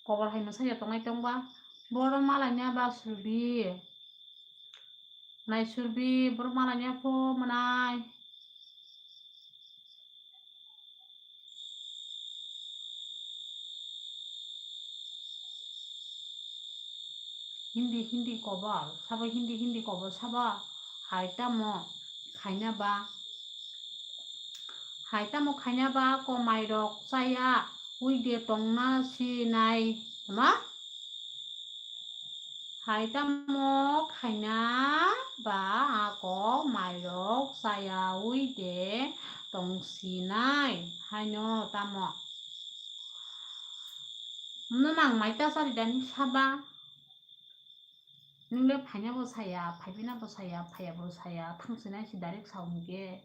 Kobor hai mwsai ya tongnai tong ba? Borok malai ya ba Surbi. Nai Surbi, borok malai ya pho mwnai. Hindi, Hindi kobor, sabo Hindi, Hindi kobor, sabo hai tamo khaina ba, hai tamo khaina ba, ko mairok chaya ui de tongna sinai, tama? Hai tamo khaina ba ako mairok chaya ui de tongsinai haino tamo. Nwng ang mai ta chari dani saba. Nwng le phaina bo saya, phaibina bo saya, phaiya bo saya, thangsinai si direct sao hinkhe.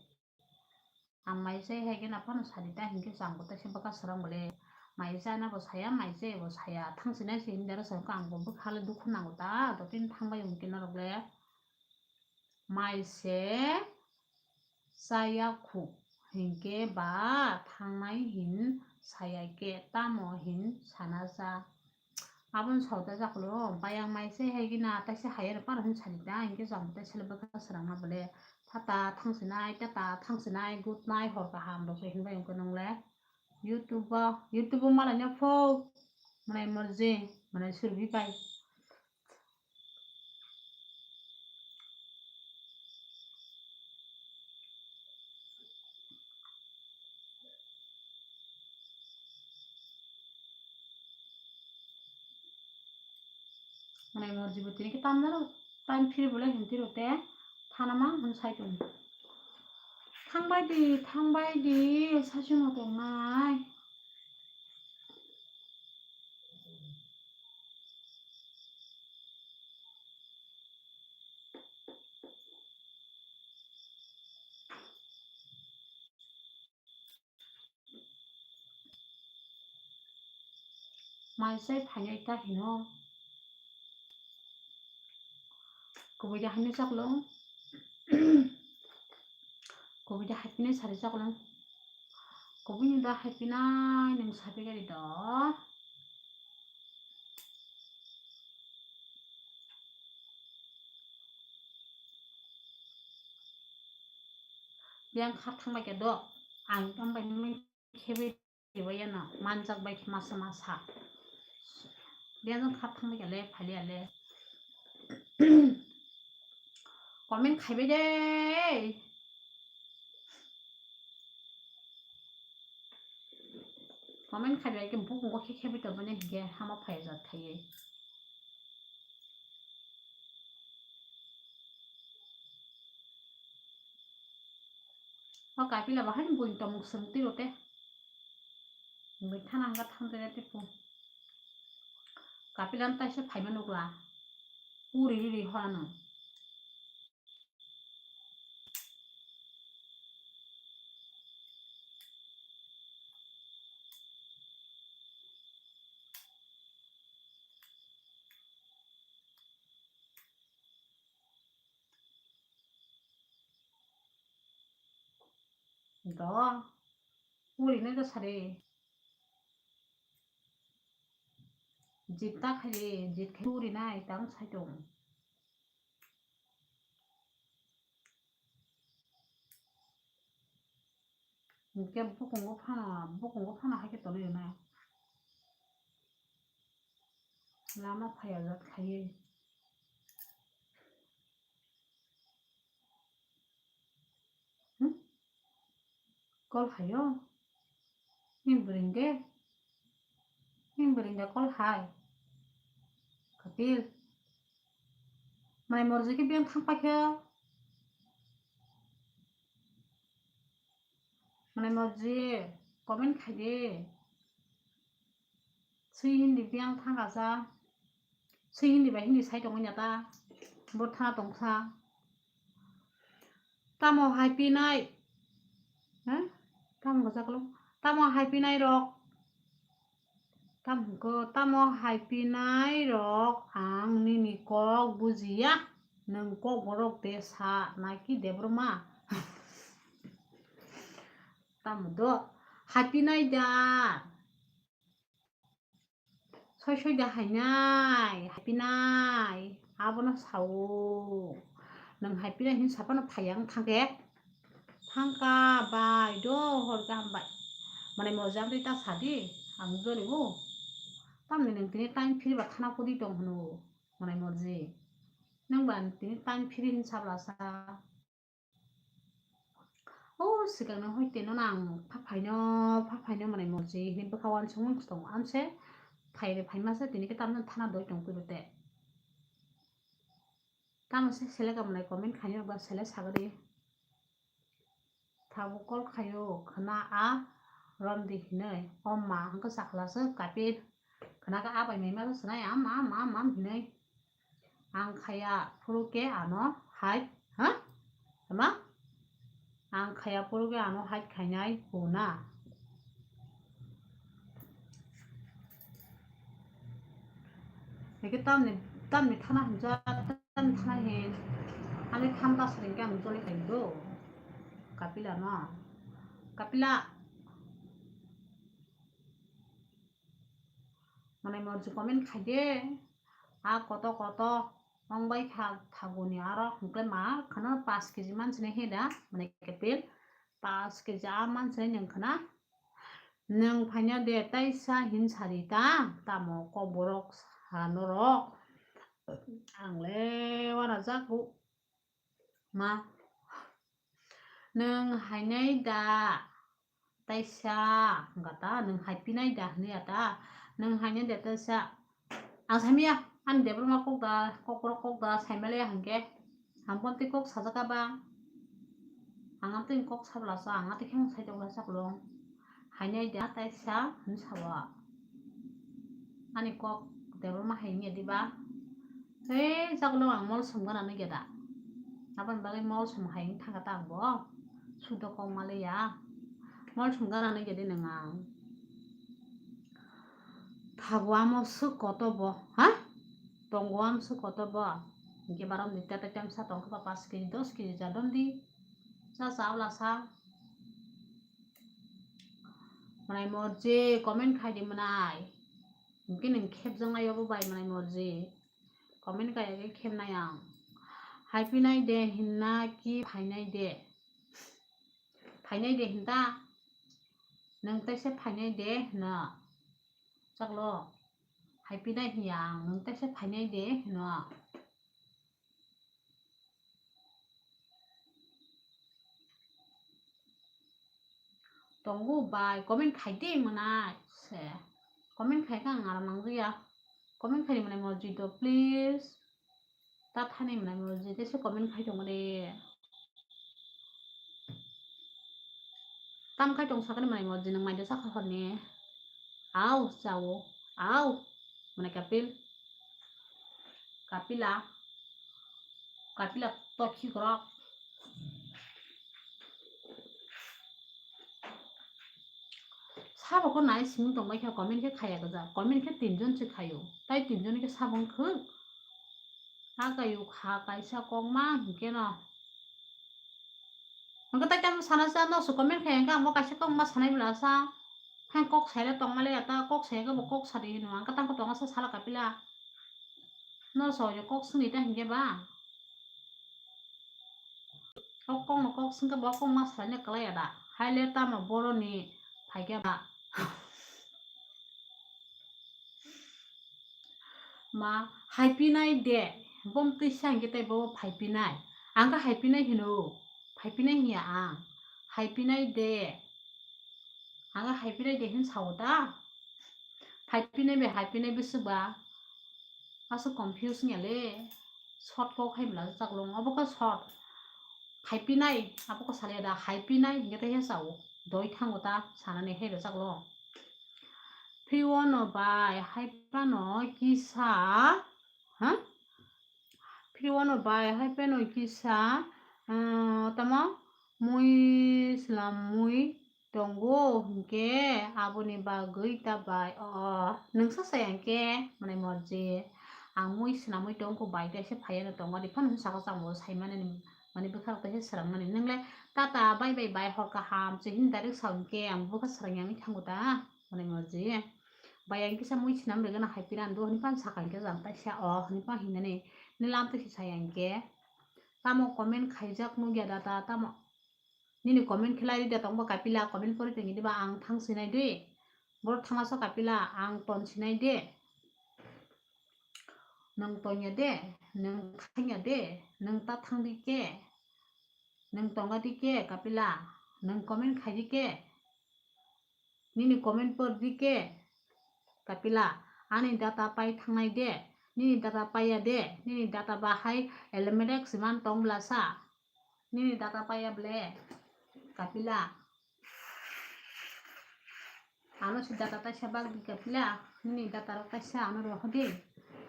Ang mai chai hai khe na phano sadi ta hinkhe chang bo taisa bwkha swrang bo le. Mai chana bo saya, mai chai bo saya. Thangsinai se hinwi dara sa ang bo bwkha le dukhu nango ta, to tin thangbai hinkhe norok le. Mai se chaya khu hinkhe ba thangnai hin saya khe tamo hin sana cha. Aboni sota jaklo, bayang mai se hai gina, tai se hai aro paro hin sari ta, hinkhe jang tai sele bwkha srang ma bole, tata thang sinai, tata thang sinai, good night, hor kaham rok se hinbai wngkhe nong le. YouTube o, YouTube o malai no pho, mwnai morji, mwnai Surbi bai. Mwnai morji bo tini khe tamjaro, time free bo le hinti rw te, thana mang hwn sai tong. Thangbai di, thangbai di, saichung no tongnai. Mai sai phainai ta hino. Kubui da haino chaklong. Kubui da haipinai sari chaklong. Kubui ni da haipinai nung sapi gari do. Yang kha thang bai khe do. Ang tang bai mui khebe. Eba yano manjak bai khe masa masa. Biyang kha thang bai khe le phali ale. Comment khaibai de. Comment khaibai khe bukung khe khe bai tongmani hinkhe hama phai jat khaiye. O kapila bahai ni buini tongmung swng tiro te. Bini thana hwnka thang tene te pung. Kapila no taisa phaima nukla. Uri ri ri hora no. Do, uri nai do sari. Jit ta khai de, jit khai uri nai tang sai tong. Hwnkhe bukungo phano, bukungo phano hai khe tonwi rwnai. Lama phai ajat khaiwi. Hmm? Call haio? Ni bwrwini de? Ni bwrwini de call hai? Kapil. Manai morji khe biyang thang paikha. Manai morji comment khai di. Swi hindi biyang thang kasa. Swi hindi bai hindi sai tongwi nata. Bo thana tongsa. Tamo hai pinai. Ha? Tamo kasa kalo. Tamo hai pinai rok. Tamo ko, tamo hai pinai rok ang nini kok bujiya. Nwng kok borok de sa naki Debbarma. Tamo do hai pinai da. Soi soi da hainai, hai pinai. Abono sao. Nwng hai pinai hin sapano phai ang thangkhe. Thangka bai do hor kaham bai. Manai morji amtwi ta sadi, ang jolibo. Tamni nwng tini time phiri ba thana kudi tong hwno, manai morji. Nwng ba tini time phiri hin sabla sa. O sikang no hoi teno nang pha phaino, pha phaino manai morji. Hini bwkha wansukmung tong amse. Phaire phaima se tini khe tamno thana doi tong kuibo te. Tamo se selek manai comment khaino ba selek sagadi. Thabu call khaio khwna a romdi hinwi. O ma hwnkhe sakhlasa Kapil. Khwna khe a bai mai ma swknai am, am, am, am hinwi. Ang khaya phuru khe ano hai, ha? Tama? Ang khaya phuru khe ano hai khainai huna. Heke tamni, tamni thana hwnjak, tamni thana hin. Ani tham ta sering khe ang joli khai do. Kapila no. Kapila. Manai morji comment khai de. A koto koto ong bai kha thaguni aro hwnkhe ma khana paanch kg mansini he da, manai Kapil paanch kg a mansini nwng khana. Nwng phaina de taisa hin sari ta, tamo kok borok sa norok. Ang le wana jago. Ma, nwng hainai da taisa, hwnkha ta, nwng hai pinai da hwnwi ya ta, nwng hainai da taisa. Ang saimaya, ani Debbarma kok da, kok borok kok da, saimaliya hwnkhe, ang bo tei kok sajak ba, ang amtwi kok sabla sa, ang amtwi khe sai tongla saklong. Hainai da taisa hwnwi sao. Ani kok Debbarma hai wngya diba? Tei chaklong ang mol sum gana nugya da. Aboni bagwi mol sum hai wng thangkha ta ang bo. Sudo kok maliya. Mol sum gana nugya di nwng ang. Thago amo swk koto bo, ha? Tongo amo swk koto bo. Hwnkhe barom di tete temsa tongkha ba paanch kg, dos kg jadon di. Cha cha ola sa. Manai morji comment khai di manai. Hwnkhe nwng khepjaknai obo bai manai morji. Comment khai khe khepnai ang. Hai pinai de hinna ki phainai de? Phainai de hinta? Nwng taisa phainai de hwna? Chaklo. Hai pinai hiya ang. Nwng taisa phainai de hwna? Tongo bai, comment khai di manai se. Comment khai kha ang aram nang ya. Comment khai di manai morji do please. Ta thani manai morji de se comment khai tong de. Tam khai tong sakani manai morji nwng mai de sakha horni. Au, chao. Au. Manai Kapil. Kapila. Kapila tokhi korok. Sabo ko nai simung tong bai kha, comment khe khaya gajak. Comment khe tinjon se khayo. Tai tinjon khe sabo wngkha. Ha kayo kha kaisa kokma hinkhe no. Hwnkhe tai tamo sana sa no su comment khai hwnkhe amo kaisa kokma sanai bwla sa. Hai kok saile tongmale ata kok sai khe bo kok sadi hino. Hwnkhe tangkhe tonga sa sala Kapila. No so yo kok sini ta hinkhe ba. Kok kok no kok singkhe bo kokma saine kwlai ada. Haile tamo boroni phaikhe ba. Ma, haipinai de, bom twisa hinkhe tei bo phaipinai. Ang khe haipinai hino, phaipinai hinya ang. Haipinai de. Ang khe haipinai de hin sao da. Haipinai bai haipinai bwswk ba. Aswk confuse wngya le. Short kok hai bwla chaklong. Obo khe short. Haipinai, abo khe salia da. Haipinai hinkhe tei he sao. Doi thango ta sanani hai bwla chaklong. Phirwano bai hai phano kisa, ha? Phirwano bai hai phano kisa, ah, tamo mui swlamwi tongo hinkhe aboni bagwi ta bai. O, nwngsa sai hinkhe, mane morji. Ang mui swnamwi tongkho bai, tei se phaiya no tongo, adi phano saka chamo saimani, mani bwkha rok tei se swrangmani. Nwngle tata bai bai bai hor kaham se hini direct sa hinkhe ang bwkha swrangya wngwi thango ta, mane morji. Bai ang kisa mui sinam rwgana hai piran do hwnwi phano saka hinkhe jang taisa o hwnwi phano hinani nila amtwi se saya hinkhe. Tamo comment khaijak nukya da ta, tamo nini comment khlai rida tongba kapila, comment pori tongwi diba ang thang sinai de. Borok thangma so kapila, ang ton sinai de. Nwng tongya de, nwng khanya de, nwng ta thang di khe, nwng tonga di khe kapila, nwng comment khai di khe. Nini comment por di khe, kapila, ani data pai thangnai de, nini data paiya de, nini data bahai elemedex man tong bwla sa, nini data paiya ble, kapila. Ano si data taisa bag di kapila, nini data rok taisa ano rohodi,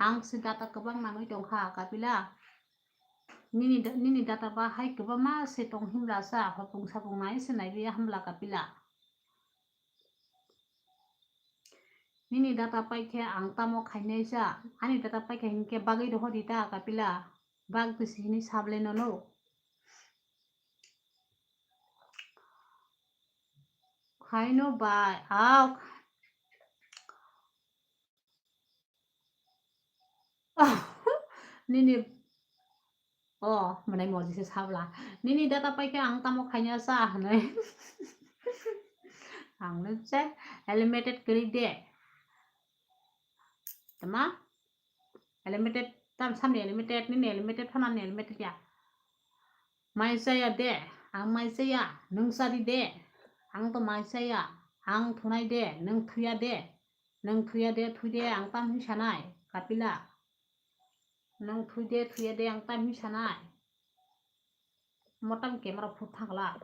ang si data kwbang nangwi tongkha kapila. Nini da-, nini data bahai kwbangma se tong himla sa, hopung sapung nai se naiwi hamla kapila. Nini data paikhe ang tamo khainai sa, ani data paikhe hinkhe bagwi rohodi ta kapila, bag bisi hini sable nono. Khaino bai, ah, nini, oh, mwnai moji se sabla. Nini data paikhe ang tamo khaina sa hwnwi. Ang nukse, eliminated kwrwi de. Tama? Eliminated, tam samni eliminated, nini eliminated, phanani eliminated ya. Mai chaya de, ang mai chaya, nwng chadi de, ang to mai chaya, ang thunai de, nwng thuya de, nwng thuya de, thui de, ang tam hin sanai, kapila. Nwng thui de, thuya de, ang tam hin sanai. Motam camera phut thangla.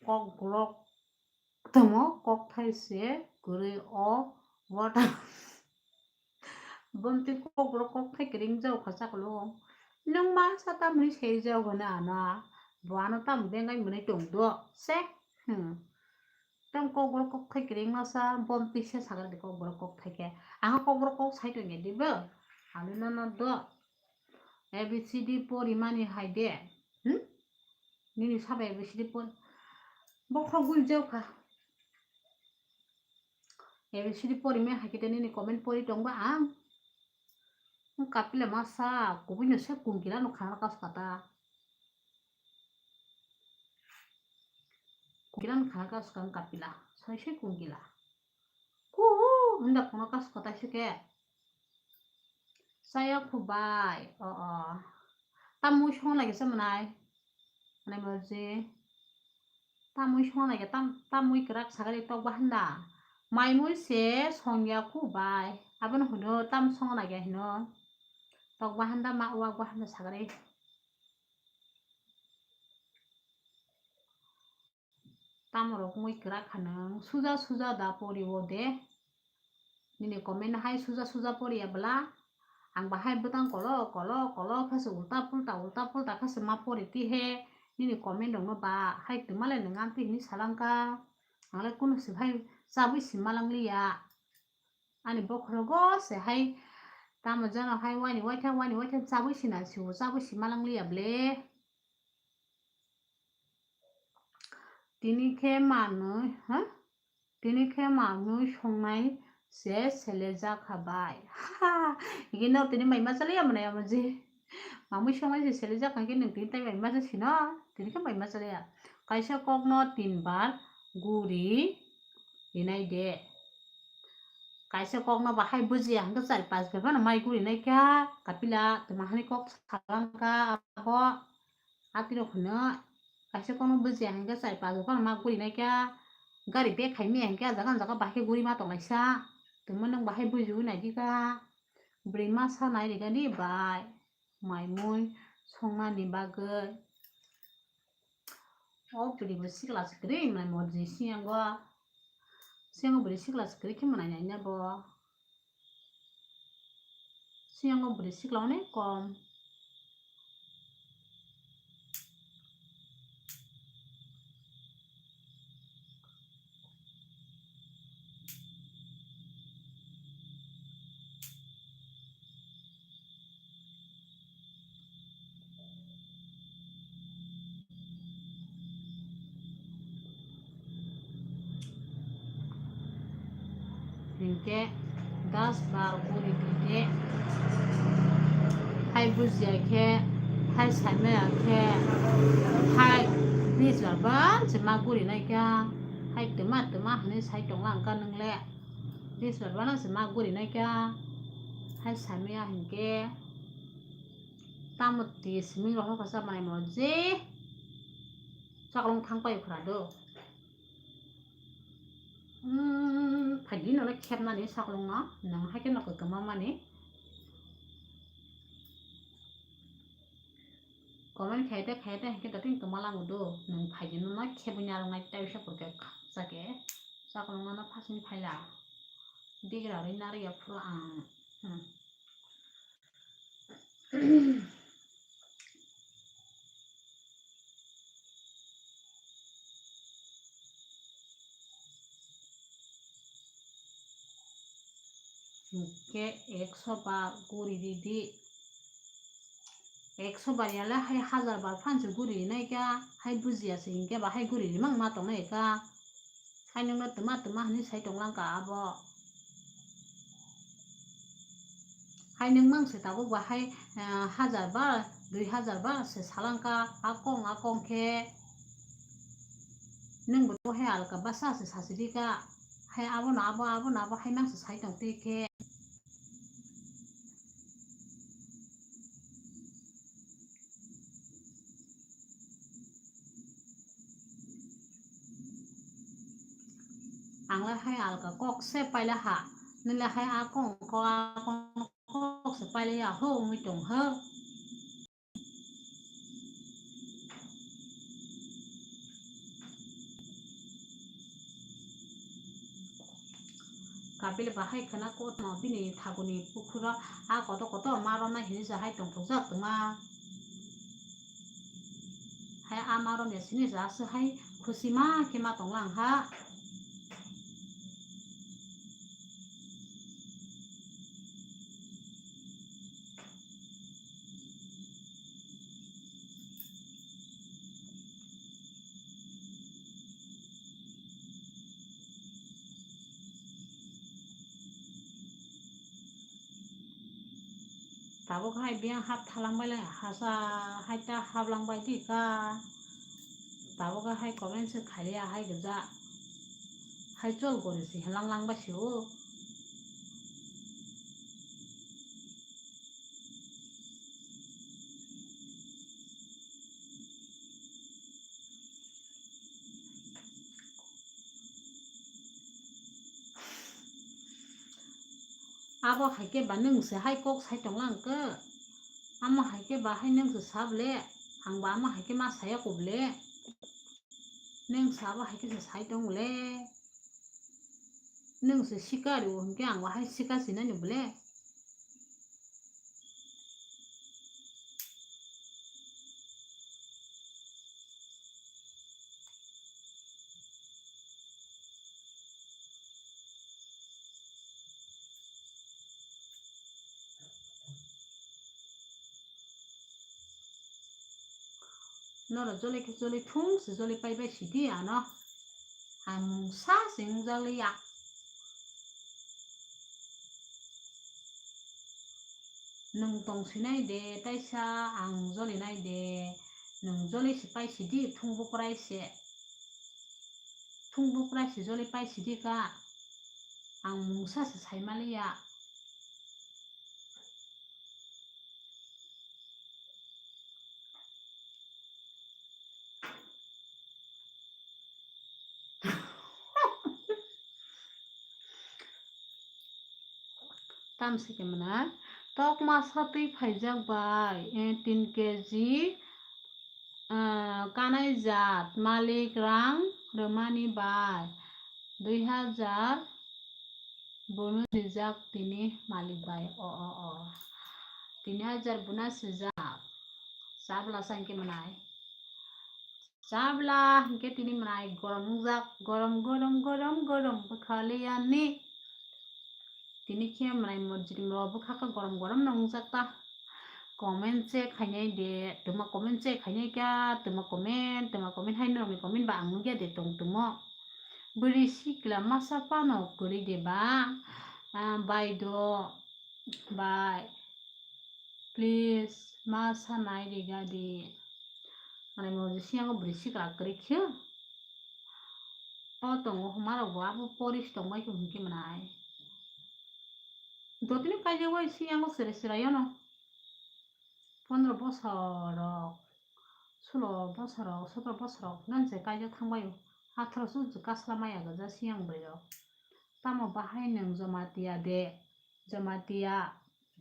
Kokborok tamo kokthai se kwrwi o water. Bomtwi kokborok kokthai kwrwi wng jao kha chaklo. Nwng masa tamni se jao hwnwi ano. Bo ano tamo bengai mwnwi tong do se. Hmm. Tamo kokborok kokthai kwrwi masa bomtwi se sakha de kokborok kokthai khe. Ang kokborok kok sai tongya dibo. Ano nono do. A B C D porimani hai de. Hmm? Nini sabo A B C D por-, bokhok gul jao kha. A B C D pori me hakhe nini comment pori tongba ang. Kapila masa kubui no se kungkila no khana kasu kata. Kungkila no khana kasu kang kapila. Sai se kungkila. Kuhu, hinda khana kasu kata se ke. Saya khubai. O, o. Tamui song lagi se mwnai. Mwnai morji. Tamui song lagi tam, tamui kwrak sagari tok bahanda. Maimui se songya khubai. Abono hwno tam song lagi hino. Tok bahanda ma uwak bahanda sagari. Tamorok mui kwrak kha nwng, suja suja da pori o de. Nini comment hai suja suja pori ya bwla. Ang bahai bwtang kolo kolo kolo khe se ulta pulta ulta pulta khe se ma pori ti he. Nini comment rok no ba hai twma le nwng amtwi hinwi salang kha. Ang le kunu se hai chabwi si malang liya. Ani bokhorogo se hai tamo jano hai wani waithang wani waithang chabwi si na si o chabwi si malang liya ble. Tini khe manwi, ha? Tini khe mamui songnai se selejak kha bai. Ha, hige no tini mai ma chaliya mwnai amo je. Mamui songnai se selejak kha khe nwng tini tai mai ma cha sino. Tini khe mai ma chaliya. Kaisa kokno tin bar guri rinai de. Kaisa kokno bahai bujiya hwnkhe char pas bar phano mai guri nai kha. Kapila tuma hani kok salang kha abo. Atiro hwno kaisa kokno bujiya hwnkhe char pas bar phano ma guri nai kha. Gari bag khai maya hwnkhe ah jaga ah jaga bahai khe guri ma tonglaisa. Tuma nwng bahai bujiwi nai di kha. Bwrwi ma sa nai ri gani bai. Mai mui songnani bagwi. O bwrwi bo sikla se kwrwi mwnai morji siyango. Siyango bwrwi sikla se kwrwi khe mwnai nai na bo. Siyango bwrwi sikla onek kom. Hinkhe das bar guri di de. Hai bujiya khe, hai saimaya khe, hai bis bar ban se ma guri nai kha. Hai twma twma hinwi sai tongla wngkha nwng le. Bis bar ban se ma guri nai kha. Hai saimaya hinkhe. Tamo twi simi rohor kha sa manai mo je chaklong thang pai phra do. Hmm, phaidi no le khep nani chaklong no, nang hai khe no kwtama mani. Comment khai te khai te hai khe dating tuma lango do, nang phaidi no ma khep nya rong nai tai sa pur khe khap sa khe chaklong no phasing phaila. Digra ri nari ya phuru ang. Hmm. Hinkhe ekso bar guri ridi. Ekso bar yale hai hajar bar phansi guri rinai kha, hai bujiya se hinkhe ba hai guri rimang ma tongnai kha. Hai nwngno twma twma hinwi sai tonglang kha abo. Hai nwng mang se tabuk ba hai, ah, hajar bar, dui hajar bar se salang kha, a kong, a kong khe. Nwng bo hai alka basa se sasi di kha. Hai abono abo, abono abo hai mang se sai tong twi khe. Ang le hai alka kok se paila ha, nini le hai a kong ko a kong kok se paila ya ho wngwi tong ho. Kapil bahai khwna kotmo bini thaguni pukhuro a koto koto ma romnai hinwi se hai tongthokjak twma. Hai a ma romya sini se aswk hai khusi ma khe ma tonglang ha. Tabuk hai biyang hap thalang bai lai, hasa hai ta hap lang bai di ka. Tabuk hai comment se khailiya hai gja. Hai chol gori si helang lang bai si o. Abo hai khe ba nwng se hai kok sai tong lang khe. Amo hai khe ba hai nwng se sa ble. Ang ba amo hai khe ma saya ko ble. Nwng sa abo hai khe se sai tong le. Nwng se sika ri o hwnkhe ang ba hai sika sinani ble. Norok joli khe joli thung se joli pai bai sidi ano. ang mungsa se wngjakliya. Nwng tong sinai de, taisa ang jolinai de, nwng joli se pai sidi, thung bukrai se. Thung bukrai se joli pai sidi ka, ang mungsa se saimaliya. Tamsi kemana tok masa twi phaijak bai, eh, tin keji, ah, kanai jat malik rang rwmani bai dui hajar bono rijak tini malik bai. O, o, o. Tini hajar buna sijak. Chabla sangke manai. Chabla hingke tini manai gorom wngjak. Gorom, gorom, gorom, gorom bwkha liyani. Tini khe manai mojrim rok bwkha khe gorom gorom no wngjak ta. Comment se khainai de, twma comment se khainai kha, twma comment, twma comment hai norokni comment ba ang nukya de tong twmo. Bwrwi sikla masa phano kwrwi de ba, ah, baido bai, please, masa nai riga di. Manai mojrim siyango bwrwi sikla kwrwi khe. O tongo huma rok bo abo poris tongbai khe hwn khe manai. Jotoni kaijak bai siyango sere sere yono. Pondro bosor rok, sulo bosor rok, sotro bosor rok nang se kaijak thangbai o. Atharo su kasla maya gaja siyang bai rok. Tamo bahai nwng Jamatia de, Jamatia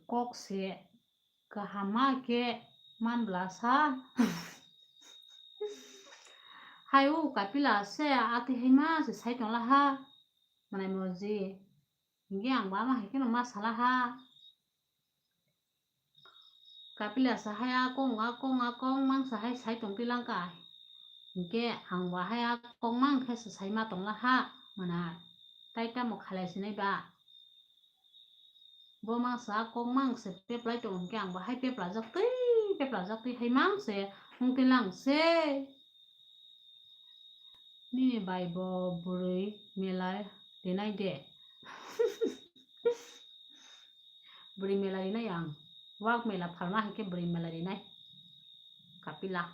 kok se kaham ma khe manbla sa. Hai o kapila se ati hai ma se sai tong la ha. Manai moji. Hingke ang ba ma hai kheno ma sala ha. Kapila sa hai akong, akong, akong mang sa hai sai tong twi lang ka. Hingke ang ba hai akong mang khe sa sai ma tong la ha. Mana tai tamo khalai sinai ba. Bo mang sa akong mang se peplai tong hingke ang ba hai peplajak twi, peplajak twi hai mang se hung twi lang se. Nini bai bo bwrwi mela rinai de. Bwrwi mela rinai ang. Wak mela phalma hai khe bwrwi mela rinai. Kapila.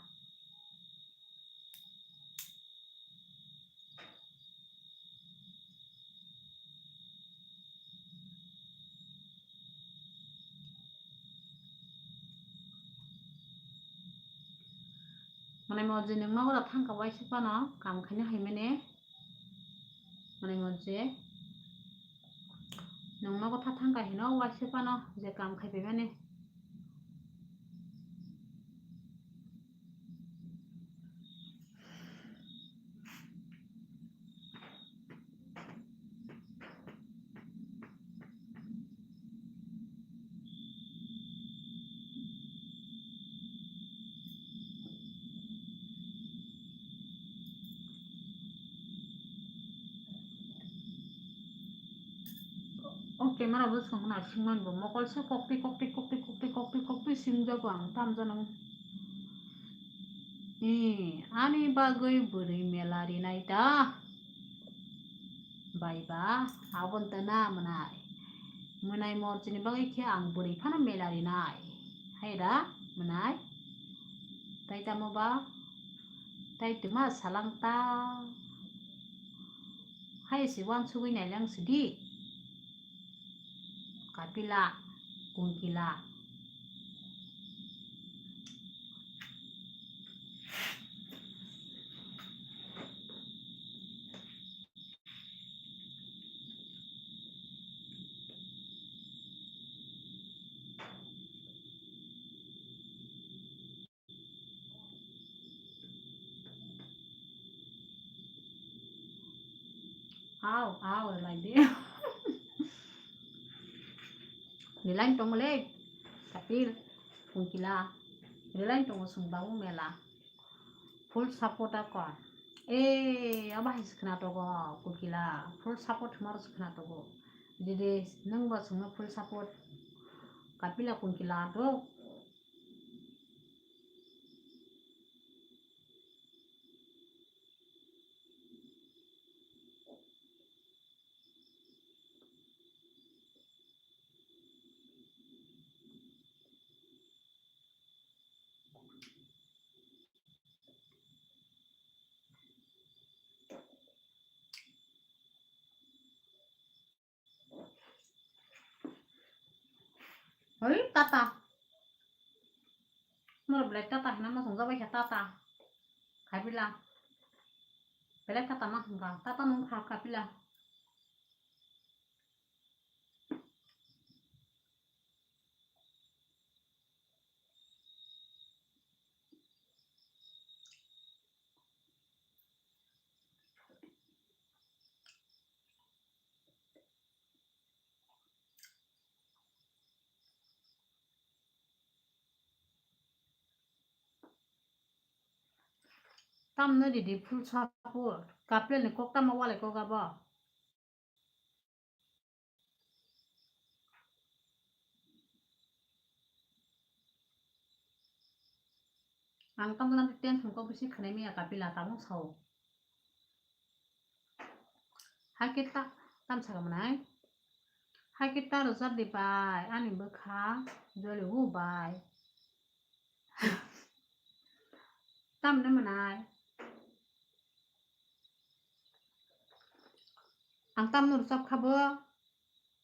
Manai moji nwng nogo da thangka waisa phano kam khaina hai mani. Manai moji nwng nogo tha thangka hino waisa phano je kam khai pai mani. O camera bo swng naisingmani bo mokol se koktwi koktwi koktwi koktwi koktwi koktwi singjago ang tamjani. Ee, ani bagwi bwrwi mela rinai ta? Bai ba, aboni ta na mwnai. Mwnai morchini bagwi khe ang bwrwi phano mela rinai. Hai da, mwnai? Tai tamo ba? Tai twma salang ta? Hai se wansugwi nailang sidi. Kapila, kungkila. Aw, aw, like de. Relain tongo le, Kapil, Kungkila. Relain tongo sung babu mela. Full support ako. Eh, abo hai se khna togo, Kungkila. Full support hwnma se khna togo. Didi, nwng bo sungno full support. Kapila, Kungkila to. Oi, tata. Norok belai tata hwnna muchungjak bai kha tata. Khabila. Belai tata ma hwnka. Tata nung kha khabila. Tamno ridi full support. Kapil ni kok tamo walai kok abo. Ang tamo tension kok bisi khanai miya kapila tabung sao. Hai khe ta, tam sakha mwnai. Hai khe ta rwchap di bai, ani bwkha joli o bai. Tamni mwnai. Ang tamno rwchap kha bo,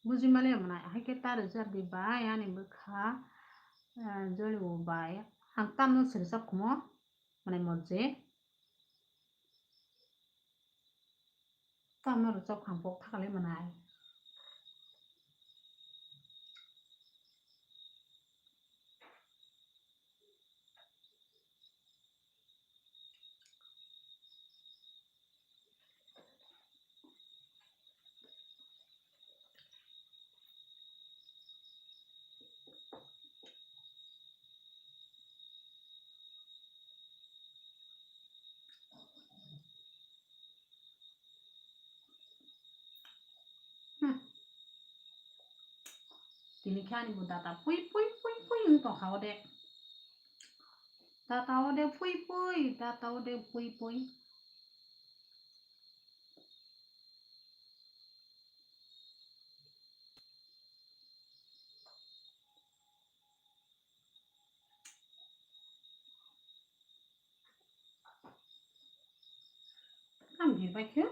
buji male mwnai. Hai khe ta rwchap di bai, ani bwkha, eh, joli o bai. Ang tamno se rwchap khumo, mwnai morje. Tamo rwchap kha bok thakalai mwnai. Hmm. Tini khe ani bo data pui pui pui pui wng tongkha o de. Data o de pui pui, data o de pui pui. Ang birbai khe.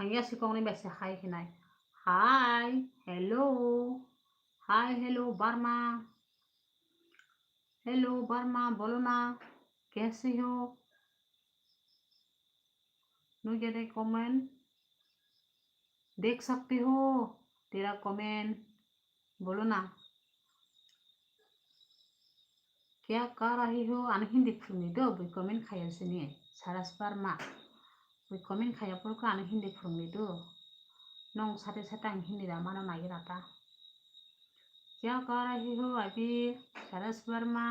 Ang ya si kok ni bai se hai hinai. Hi, hello. Hi, hello, Barma. Hello, Barma, bolo na. Kaise ho? Nugya de comment. Dekh sakte ho. Tera comment. Bolo na. Kya kar rahi ho? Ano Hindi phwrwngni do, bui comment khaya sini. Saras Barma. Bui comment khaya phuru khe ano Hindi phwrwngni do. Nong sate sate ang Hindi da mano nai rata. Kya kar rahi ho abhi? Saras Barma.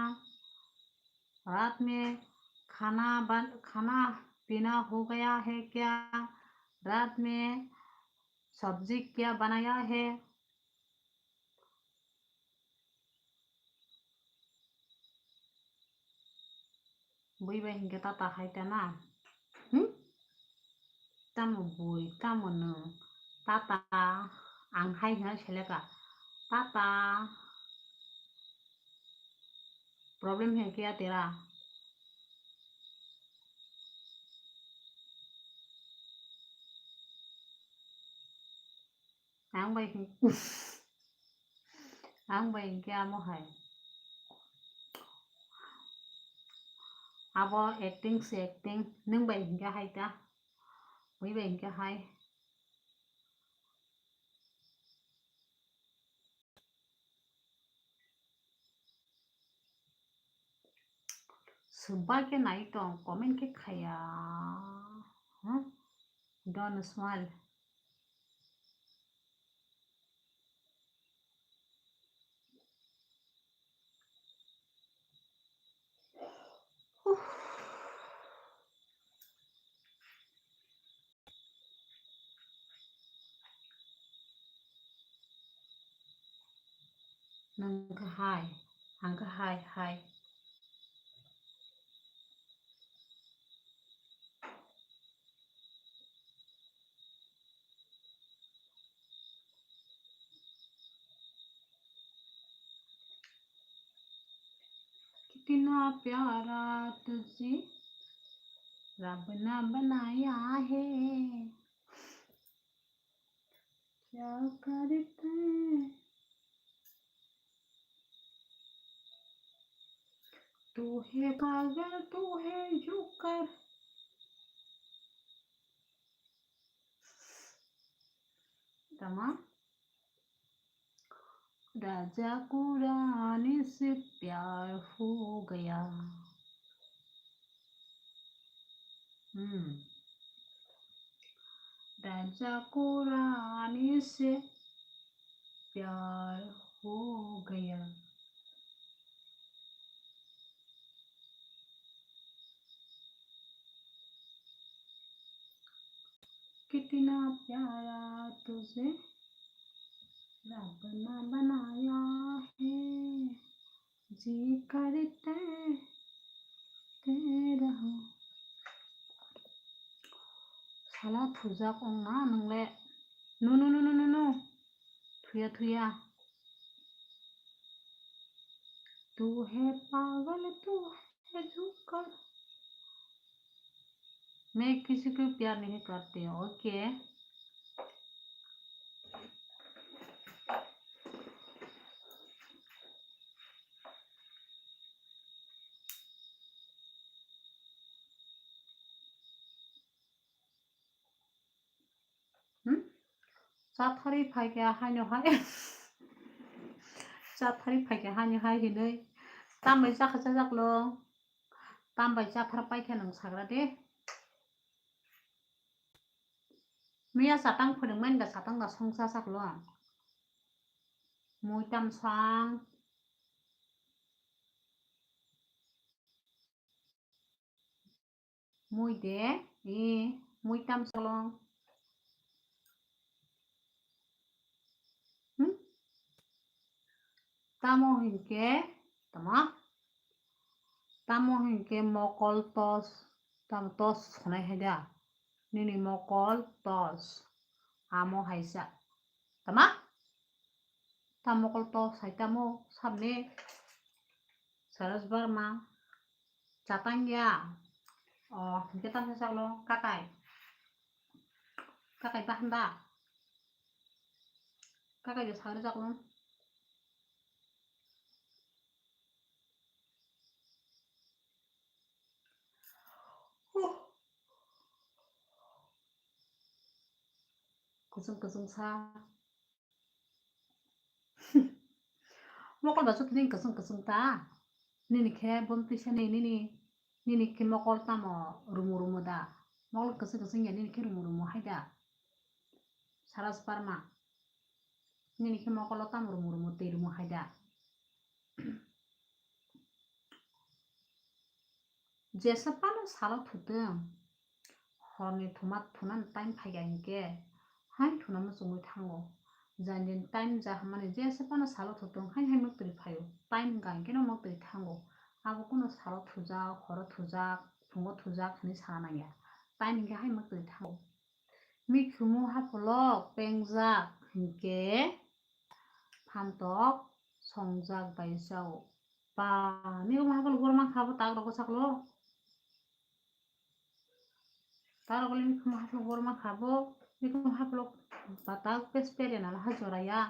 रात में खाना बन, खाना पीना हो गया है क्या? रात में सब्जी क्या बनाया है? Bui bai hinkhe tata hai ta na? Hmm? Tamo bui, tamo nwng? Tata, ang hai hwnwi seleka. Tata. Problem hai khe ya tera? Ang bai hin-, ang bai hinkhe amo hai. Abo acting se acting, nwng bai hinkhe hai ta. Bui bai hinkhe hai. ba khe nai tong, comment khe khaya. Huh? Don't smile. Nang kha hai, ang kha hai, hai. कितना प्यारा तुझे रब ने बनाया है, क्या करते हैं? तू है पागल, तू है जोकर। Tamam. राजा को रानी से प्यार हो गया। Hmm. राजा को रानी से प्यार हो गया। कितना प्यारा तुझे रब ने बनाया है, जी करते तेरा हो। Sala thujak wng na nwng le. Nu, nu, nu, nu, nu, nu. Thuya, thuya. तू है पागल, तू है जोकर। मैं किसी को प्यार नहीं करती हूँ, OK। Hmm? Chathari phaikha haino hai. Chathari phaikha haino hai hinwi. Tambai chakha chajak lo. Tambai chathar paikha nwng sagra de. Miya chatang phwrwngmani da chatang da song chajak lo. Mui tam sang. Mui de, e, mui tam salong. Hmm? Tamo hinkhe, tama? Tamo hinkhe mokol tos, tamo tos sonai hai da. Nini mokol tos. Amo haisa. Tama? Tamo kol tok sai tamo sabni Saroj Barma chatang ya. O, hingke tamo saklo kakai. Kakai bahanda. Kakai de sakri jaklo. Huh. Kusung kusung sa. Mokol ba sotini kusung kusung ta. Nini khe bom tisa ni nini, nini khe mokol tamo rumu rumu da. Mokol kusung kusung ya nini khe rumu rumu hai da. Saroj Barma. Nini khe mokol tamo rumu rumu tei rumu hai da. Jesa phano salo thutwng, horni thuma thunani time phaikha hinkhe, hai thuna muchungwi thango. Jani time ja hamani jesa phano salo thutwng, hai hai muktwi phaio. Time hwnkha hinkhe no muktwi thango. Abo kuno salo thujak, horo thujak, phungo thujak hinwi sana nangya. Time hinkhe hai muktwi thango. Mikhumu haphulo pengjak hinkhe phantok songjak bai chao. Ba, mikhumu haphulo borok mankha bo tak rok bwsaklo. Tak rok le mikhumu haphulo borok mankha bo, mikhumu haphulo ba tak pes pere nala ha jora ya.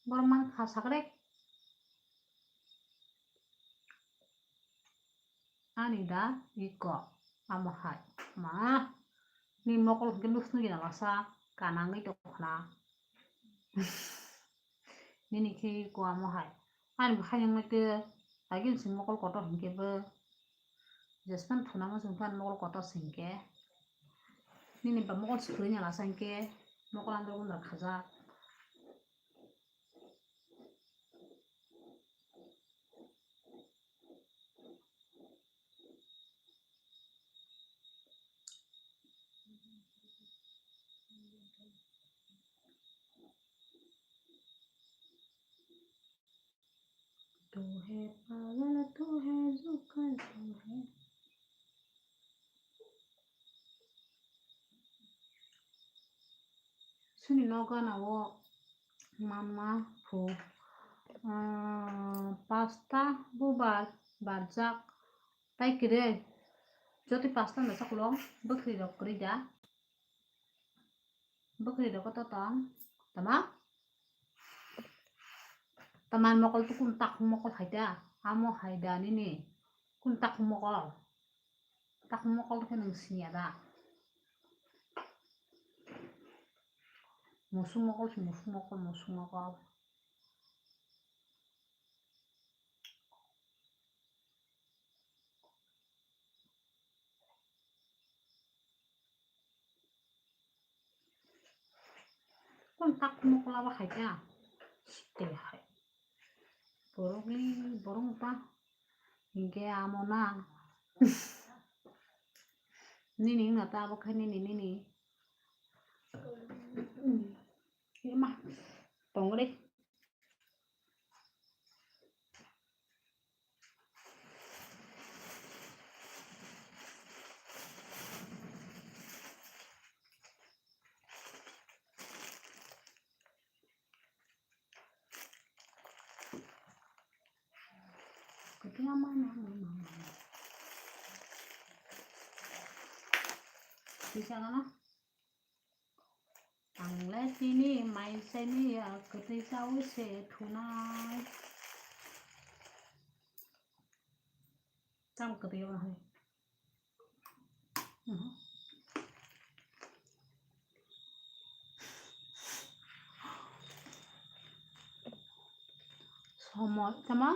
Borok mankha sakrek. Ani da iko amo hai. Ma, ni mokol hwnkhe nusnugwi nalasa kanangwi tongkhna. Nini khe iko amo hai. Ani bo hai wngwi twi agin si mokol kotor hwnkhe bo. Jespan thunama chwng phan mokol kotor singke. Nini ba mokol swkri nyala sangke mokol andro gundra khajak. Tu hai pagal, tu hai zuka, tu hai. Sini nogo na o mama phu, ah, pasta bubar barjak. Tai kire jotoi pasta na chaklong bwkhri rok kwrwi da. Bwkhri rok to tong tama. Taman mokol to kun takhung mokol hai da. Amo hai da nini kun takhung mokol. Takhung mokol khe nwng siya da. Musuk mokol se musuk mokol, musuk mokol. Kun tak mokla ba hai kha. Site hai. Borok ni borok ta. Hingke amo na. Nini wngna ta abo khai nini, nini. Ema. Tongre. Kwtwi ama ma ma ma ma. Tisa gana. Ang le tini mai chai mi ya kwtwi chaui se thunai. Tam kwtwi ya hai. Mhm. Somo tama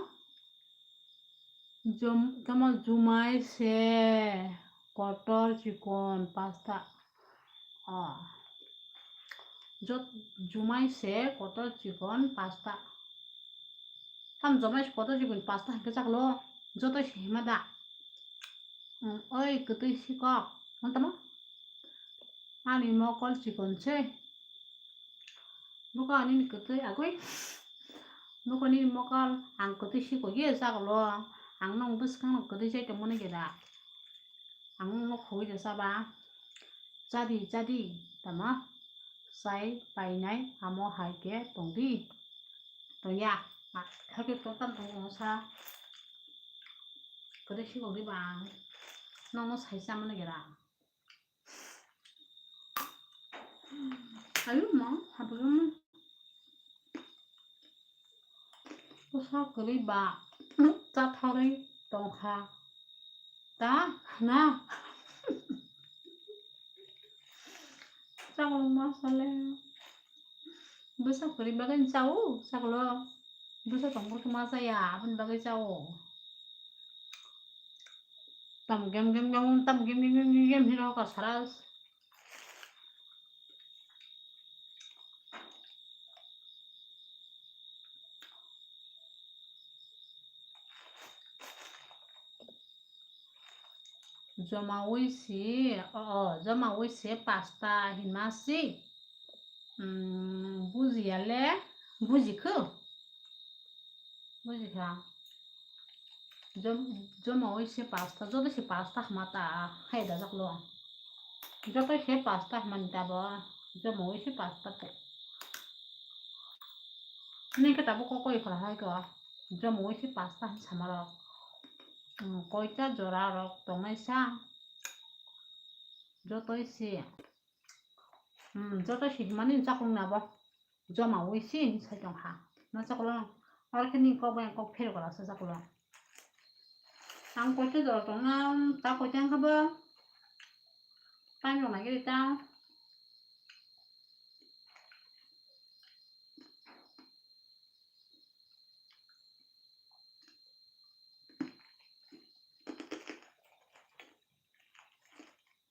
jum-, tama jumai se kotor chikon pasta. Ah. Jot-, jumai se kotor chikon pasta. Tam jumai se kotor chikon pasta hingke chaklo joto se hima da. Mm, oi kwtwi sikok. Montamo? Ani mokol chikon se. Buko ani kwtwi agoi. Buko ni mokol ang kwtwi sikok ye chaklo. Ang nong bwskang kwtwi chai tongmani geda. Ang no khogwi rwsa ba. Chadi, chadi, tamo? Chai painai amo hai khe tongdi. Tongya. Hakhe tongtam tong sa. Kwrwi sikokdi ba ang. Nono sai chamani gira. Ayu ma, habagama. Bwsa kwrwi ba chathari tongkha ta hwna. Chaklo ma sale. Bwsa kwrwi bagwi chao chaklo. Bwsa tongphuru khe ma chaya aboni bagwi chao. Tam gem gem gem tam gem gem gem gem gem hino ka saras. Joma wi si, o, o, joma wi si pasta hinma si. Hmm, bujiya le, bujikho. Bujikha. Jom-, joma wi se pasta, joto se pasta hama ta hai da jaklo. Joto se pasta hama ni ta bo, joma wi se pasta te. Nini khe tabuk kok koi phra hai ko, joma wi se pasta hin sama rok. Hmm, koita jora rok tongnai sa. Joto se. Hmm, joto se hima ni chakung na bo. Joma wi si sai tong kha. Ma chaklo. Ar khe ni kok bai kok pher gola sa chaklo. Ang koito jora tong na, ta koito ang kha bo. Time rok nai giri ta.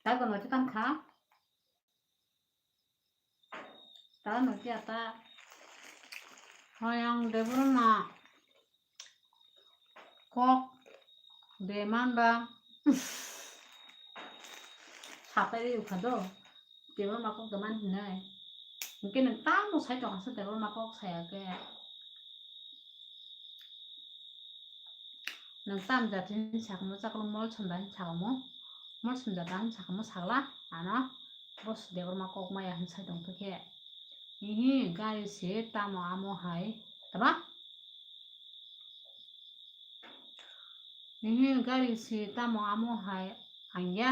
Tago no chitam kha. Ta no chi ata. Hoyang Debbarma kok de man ba. Sapai ri ukha do. Debbarma kok de man hinai. Hingke nwng tamo sai tong aswk Debbarma kok saya khe. Nwng tam jat hin sakmo chaklo mol swnda hin sakmo. Mol swnda da hin sakmo sakla ano. Bos Debbarma kok maya hin sai tong khe. Ihi gari se tamo amo hai. Tama? Ihi gari se tamo amo hai. Angya.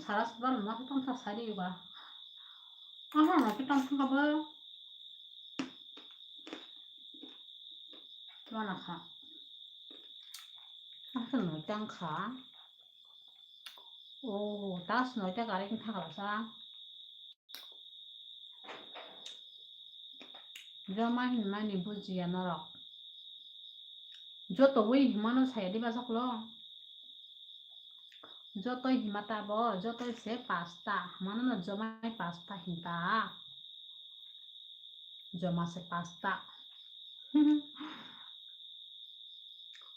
Sara sara lama khe tongsa sari ba. Aha no khe tongsa ka ba. Mana kha. Aha no tang kha. Oh, tas noi ta gari khe thakla sa. Joma hinmani bujiya norok. Joto wi himano saya diba saklo. Joto hima tabo, joto se pasta. Mano no jomai pasta hinta. Joma se pasta.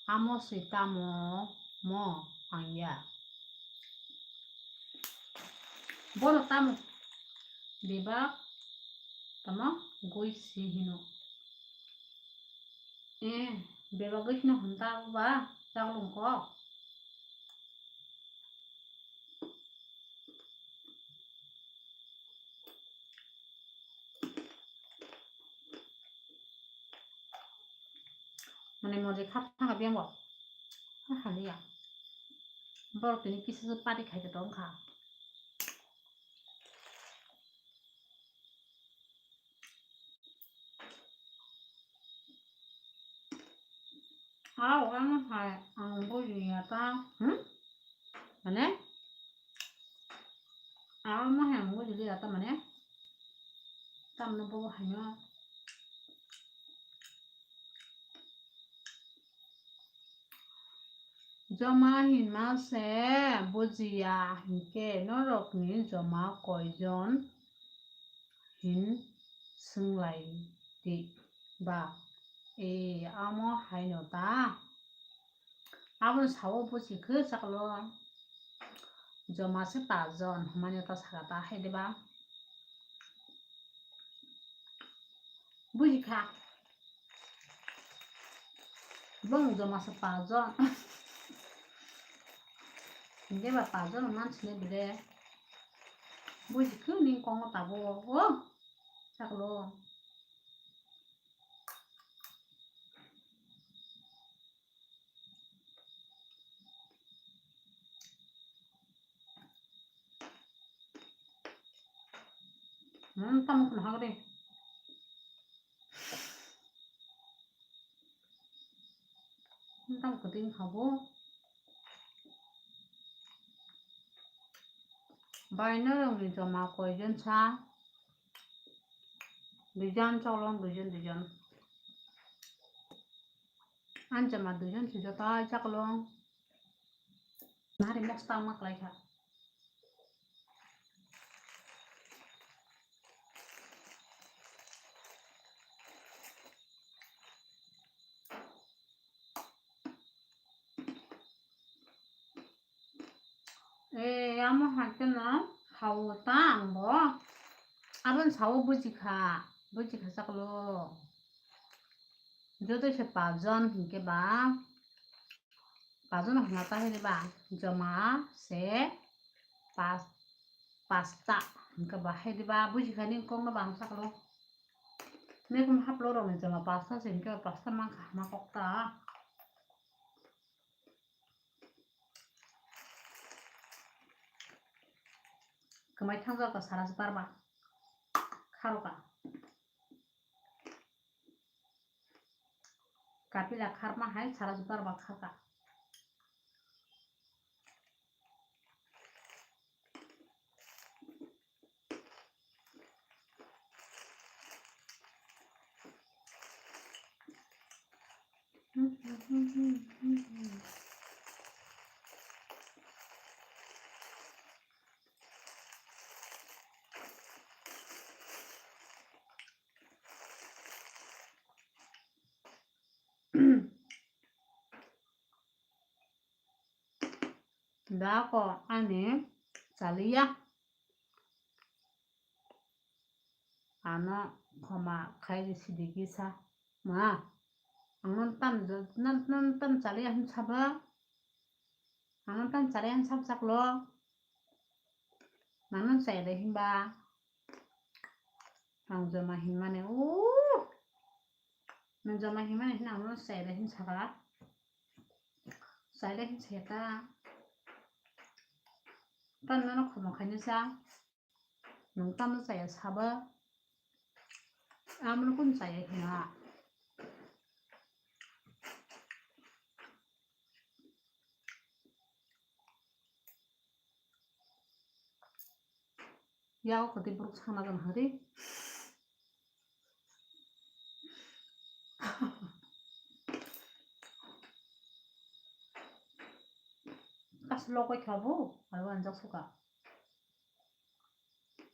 Amo se tamo mo angya. Bono tamo bebak tamo goi si hino. Eh, bebak goi hino honta ba chaklong kok. Mane moje kha thang biang bo. Ha haliya. Borok tini kisa se pari khai tong kha. Aw, ang hai ang bujiya ta. Hmm? Mane? Ang ma hai ang bujiya ta mane? Tamno bo haino. Joma hinma se bujiya hinkhe norokni joma koijon hin swnglaidi ba? E, amo haino ta? Aboni sao buji khe chaklo joma se pajon hwnmani ta saka ta hai diba? Buji kha. Bong joma se pajon. Hingke ba pajon man sini bile. Buji khe ning kongo tabo. O. Chaklo. Hmm, tamo khna hagre. Hmm, tamo khe twi habo. Bai norokni joma koijon sa? Duijon, choklo duijon, duijon. Ang joma duijon si joto chaklo. Nari mosta wngma kwlai kha. E, amo hai kheno hao ta ang bo. Aboni sao buji kha, buji kha chaklo. Joto se pajon hinkhe ba, pajon hwnna ta hwnwi ba, joma se pas, pasta hinkhe ba hai diba buji kha nini kokno ba ang chaklo. Mekum haplo rokni joma pasta se hinkhe pasta mankha hama kokta. Kwmai thangjak ka sara se barba kharoka. Kapila kharma hai sara se barba khaka. Dako ani chaliya. Ano khoma khai sidi kisa. Ma, ang non tam jo-, non, non tam chaliya hin saba. Ang non tam chaliya hin sab chaklo. Nang non chai de hinba. Ang joma hinmani, o. Nang joma hinmani hin ang non chai de hin saba. Chai de hin seta. Tam nono khoma khaini sa. Nwng tamo chaya sabo? Amoni kunu chaya hino? Yago kwtwi borok sana gana hari. Kasu logoi kha bo, aro anjak suka.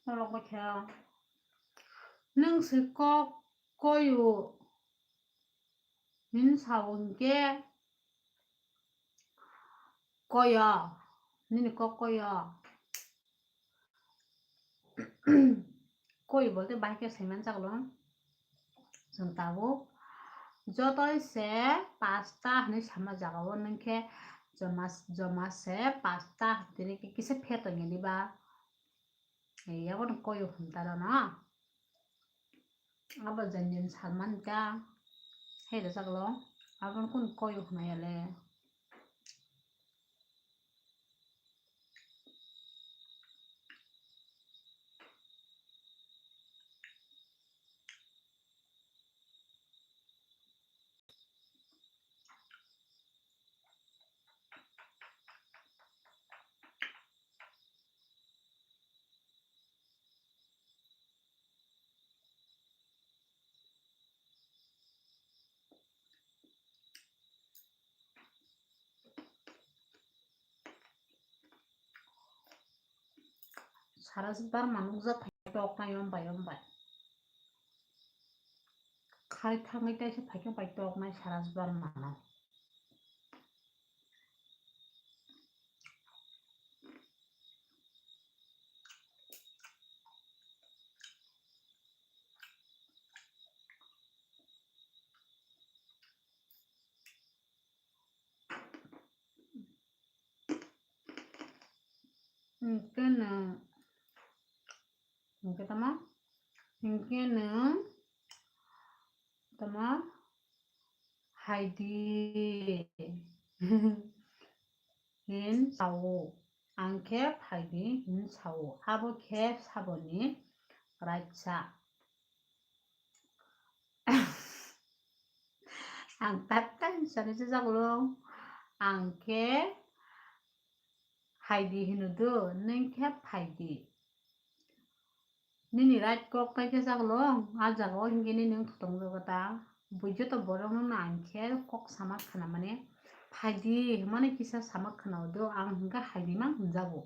Logoi kha. Nwng se kok koyo hin sao hinkhe koyo, nini kok koyo. Koi bolte bahai khe saiman chaklo. Chwng tabuk jotoi se pasta hinwi sama jaga o, nwng khe joma, joma se pasta hinwi khe kisa phet tongyani ba. Ei, abono koyo hwn ta rw no. Abo jen jen salman ta. Hei rwchak lo. Aboni kunu koyo hwnwi ya le. Sara si bar manuk jak phai tok nai om bai om bai. Khai thangwi taisa phaikhe bai toknai sara jwar mano. Hinkhe nwng, hinkhe tamo, hinkhe nwng tamo hai di hin sao, ang khe phai di hin sao, abo khe saboni raisa. Ang tak tak hinwi sanwi se jagolo. Ang khe hai di hino do, nwng khe phai di. Nini right kok tai khe jagolo, a jaga o hinkhe nini wng thotong jago ta. Bui joto borok no ang khe kok sama khna mane phai di hwnmani kisa sama khna o do, ang hinkhe hai di mang hwnjago.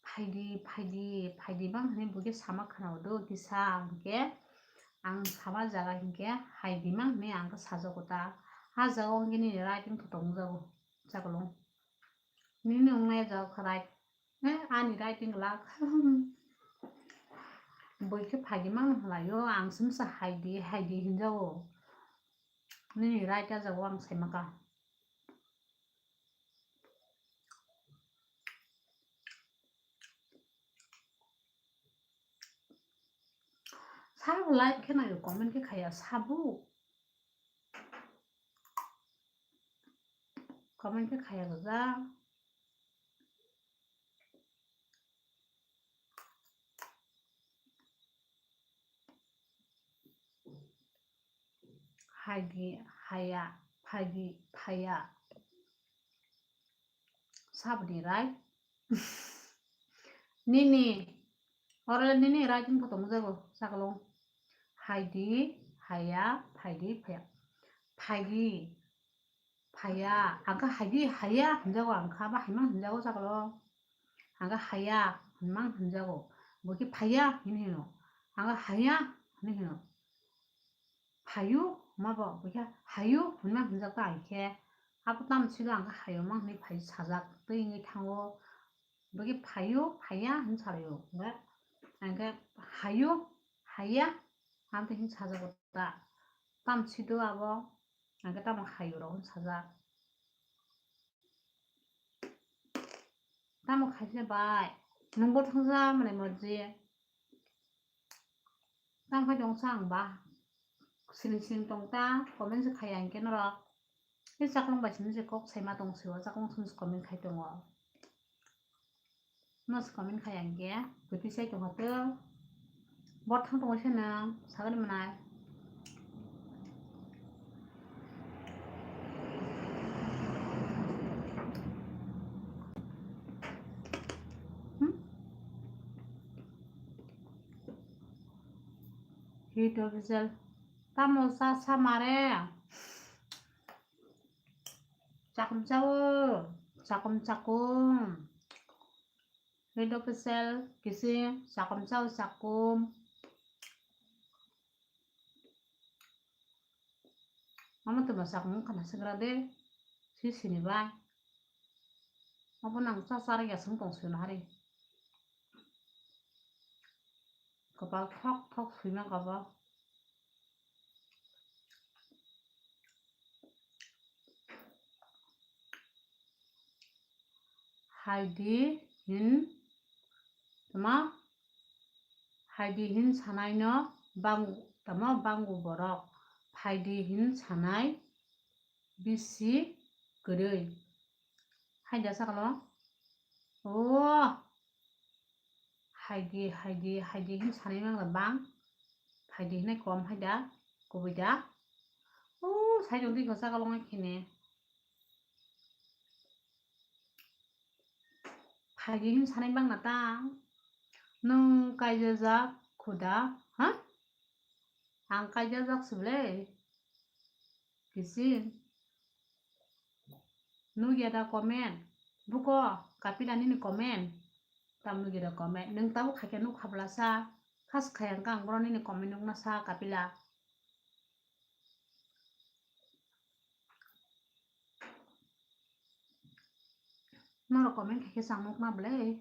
Phai di, phai di, phai di mang hwnwi bo khe sama khna o do kisa, hinkhe ang sama jaga hinkhe hai di mang hwnwi ang khe sajago ta. A jaga o hinkhe nini right wng thotong jago, jagolo. Nini wngnai jaga khe right, eh, ani right wng glak. Bo khe phai di mang hwnlai o, ang se masa hai di, hai di hwnjago. Nini right a jaga o ang sai maka. Sabo like khe naio, comment khe khaiya sabo. Comment khe khaiya gajak. Hai di, haya, phai di, phaiya. Saboni right. Nini, oro nini right wng thotong jago, sakalo. Hai di, haya, phai di, phaiya. Phai di, phaiya, ang khe hai di, haya hwnjago, ang khe abo hai mang hwnjago, sakalo. Ang khe haya hwnmang hwnjago, bo khe phaiya hwnwi hino. Ang khe haya hwnwi hino. Phaio, ma bo, bo khe haio hwnmang hwnjak ta, ang khe Abo tamo silo ang khe hayo mang hinwi phai sajak, twi wngwi thango. Bwkhe phaio, phaiya hinwi salaio. Hwnkhe ang khe hayo, haiya, ang tei hinwi sajago ta. Tamo sido abo, ang khe tamo hayo rok hinwi sajak. Tamo khaisa bai, nwng bo thangsa mwnai morji. Tamo khai tong sa ang ba. Siring siring tong ta, comment se khai ang khe norok. Tei chaklong bai simi se kok saima tong se o, chaklong simi se comment khai tongo. No se comment khai ang khe, kwtwi sai tong kha to. Bor thang tongo se nwng, sagani mwnai. Hmm? Hit official. Tamo sa sa mare. Chakum chao. Chakum chakum. Hit official. Kisi chakum chao chakum. Omo twma sakmung wngkha na sigra de, si sini bai. Obo nang cha chara ya swng tong sino hari. Kopal thok thok sui mangkha bo. Hai di hin, tama? Hai di hin sanai no bang, tama bango borok. Phai di hin sanai bisi kwrwi. Hai da sakalo. O. Hai di, hai di, hai di hin sanai mang da bang. Phai di hinai kom hai da. Kubui da. O, sai jodi ko sakalo ngai khini. Phaidi hin sanai bangna ta. Nwng kaijajak khuda, ha? Ang kaijajak se ble. Kisin. Nugya da comment. Buko, kapila nini comment. Tam nugya da comment. Nwng tabuk khaikhe nuk khabla sa. Khas khayang kang bro nini comment nukna sa kapila. Norok comment khaikhe chang nukna ble.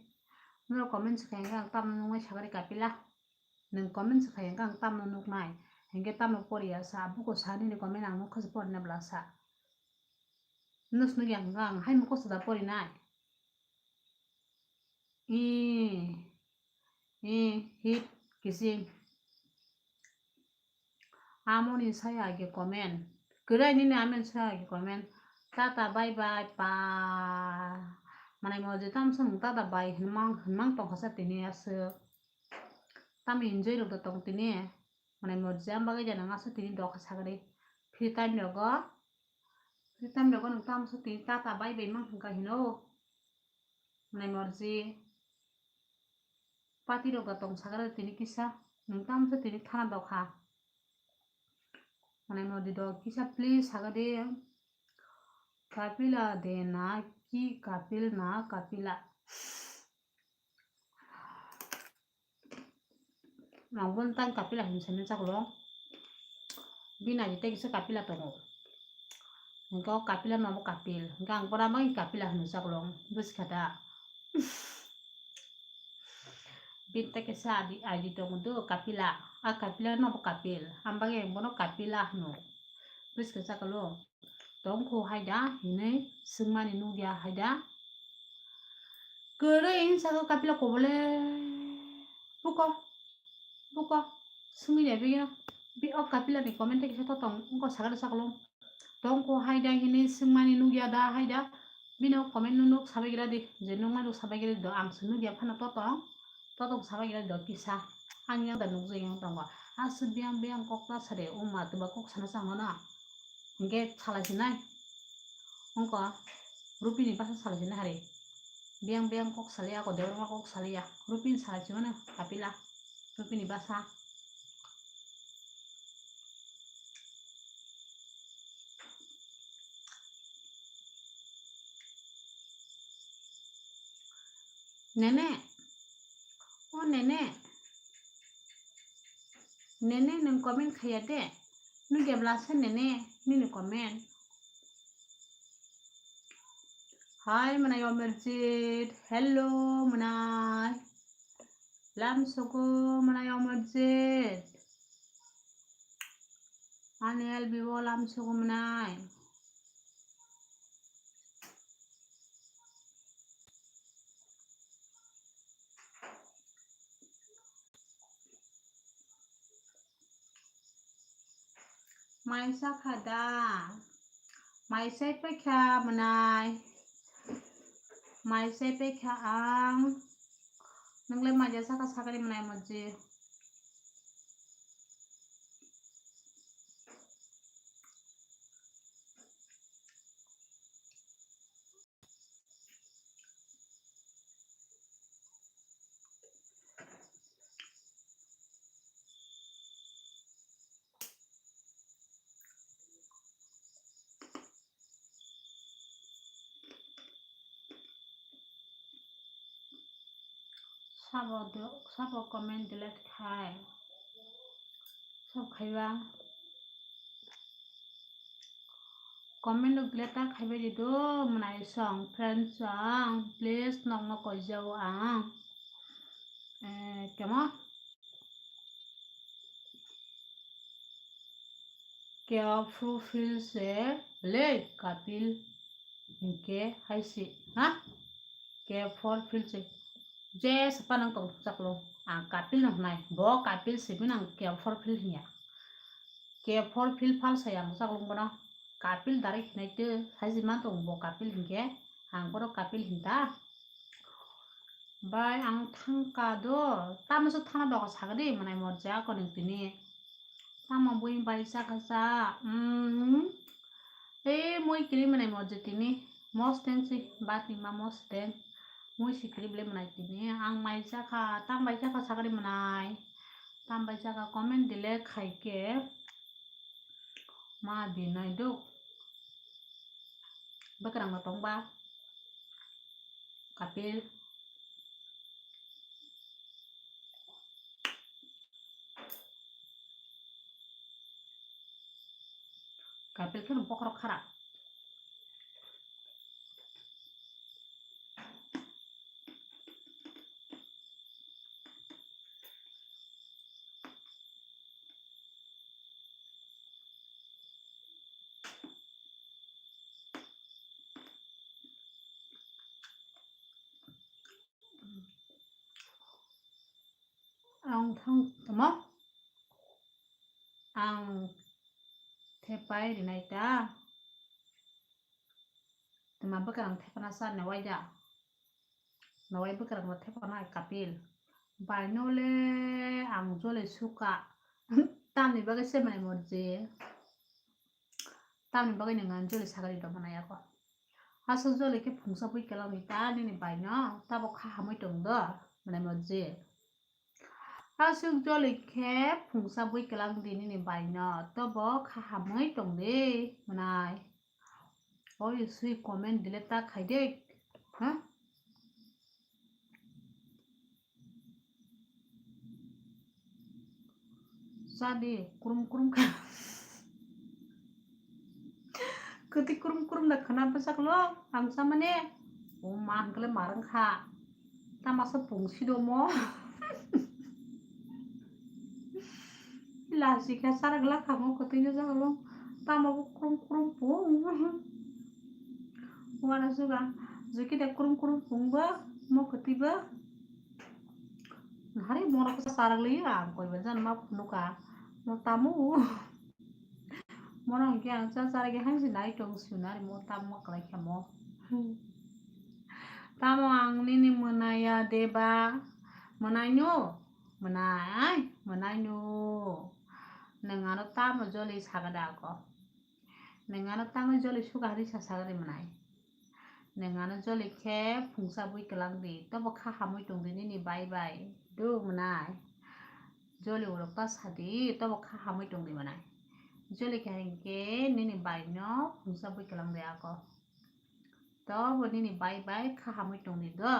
Norok comment se khaikhe ang tamno nuknai sagari kapila. Nwng comment se khaikhe ang tamno nuknai. Hinkhe tamno poriya sa, buko sa nini comment ang nukha se porina bla sa. Nus nukya hwnkha ang hai mukhusa da porinai. Ee, ee, hit, kising. Amoni saya age comment. Kwrai nini amen saya age comment. Tata bye bye pa. Manai mo je tam song tata bye hinmang, hinmang tongkha sa tini aswk. Tam enjoy rok da tong tini. Manai mo je am bagwi jana nga sa tini dokha sagri. Free time rogo. Free time rogo nung tam sa tini tata bye bye mang hingka hino. Manai morji. Pati rok da tong sagare tini kisa. Nung tam sa tini thana dokha. Manai morji do kisa please sagade. Kapila de na ki kapil na kapila. Nang bon tang kapila hin sani chaklong. Bini aji tei kisa kapila tongo. Hingke o kapila no bo kapil. Hingke ang pora bai kapila hino chaklong. Buji kha da. Bini tei kisa aji, aji tongo do kapila. A kapila no bo kapil. Ang bagwi ang bono kapila hino. Buji kha chaklong. Tongkho haida hinwi swngmani nukya haida. Kwrwi hinwi sakha kapila kobole. Buko, buko, swngwi naibigino. Bi o kapilani comment kisa totong wngkha sakha sakha. Tongkho haida hinwi swngmani nukya da haida. Bino comment no nuk sabai gira di. Je nukmani nuk sabai gira di do ang se nukya phano totong. Totong sabai gira do kisa. Ang yang da nukjagwi yang tongo. Aswk biyang biyang kok ta sade, o ma twba kok sana changmano. Hingke salai sinai. Ongko, Rupini basa salai sinai hari. Biyang biyang kok salia, ako Debbarma kok salia. Rupini salai simano, kapila. Rupini basa. Nene. O Nene. Nene nwng comment khaiya de. Nugya bwla se Nene nini comment. Hai mwnai Omerjit, hello mwnai. Lamsogo mwnai Omerjit. Ani L B O lamsogo mwnai. Mai sakha da? Mai sai paikha mwnai. Mai sai paikha ang. Nwngle mai ja sakha sakani mwnai moji. Sabo do, sabo comment delete khai. Sab khaiba. Comment rok delete ta khaibai di do, mwnai song, friend song, please nokno koijao ang. Eh, kemo? Careful feel se le Kapil hinkhe hai se, ha? Careful feel se. Je sapa nang tong chaklong. Ang Kapil no hnai. Bo Kapil se bin ang careful feel hinya. Careful feel phal sai ang chaklong bono. Kapil direct hinai te hai se man tong bo Kapil hinkhe. Ang bono Kapil hinta. Bai ang thangka do. Tamo se thana doga sagadi mwnai morja koning tini. Tamo bui bai chakha cha. Mm. E mui kiri mwnai morja tini. Mosten si. Bat ni ma mosten. Mui si kiri ble mwnai tini. Ang mai chakha. Tam bai chakha sagadi mwnai. Tam bai chakha comment delete khaike. Ma dinai do. Bakrang no tongba. Kapil. Kapil kheno bokhorok khara. Ang thang tamo? Ang thepai rinai ta. Tma bwkha ang thepana sa newai da. Newai bwkha ang thepana Kapil. Bai no le ang jole suka. Tamni bagwi se mai morje. Tamni bagwi nwng ang jole sagari rw mwnai ako. Aswk jole khe phungsa bui kwlangni ta nini bai no tabo kha hamwi tong do mwnai morje. Aswk jole khe phungsa bui kwlang di nini bai no tobo kha hamwi tong di mwnai. Oi sui comment delete ta khai de. Ha? Sadi, kurum kurum kha. Kwtwi kurum kurum da khwna bwsaklo, ang samani. O ma hwnkhe marwng kha. Tamasa pungsi domo. Lasi khe sarak la kha mo kwtwi no jaklo. Tamo bo kurum kurum pung. Wara suga. Juki da kurum kurum pung bo. Mo kwtwi bo. Hari morok sa sarak li ang koi ba jan ma phunu ka. Mo tamu. Mono hwnkhe ang cha cha rege hansi nai tong sunari mo tamo kwlai kha mo. Tamo ang nini mwnaya deba? Mwnai no? Mwnai, mwnai no. Nwng ano tamo joli saga da ako? Nwng ano tamo joli suga hari sa saga de mwnai? Nwng ano joli khe phungsa bui kwlang di, tobo kha hamwi tong di nini bai bai. Do mwnai. Joli urok ta sadi, tobo kha hamwi tong di mwnai. Joli khe hinkhe nini bai no phungsa bui kwlang di ako. Tobo nini bai bai kha hamwi tong di do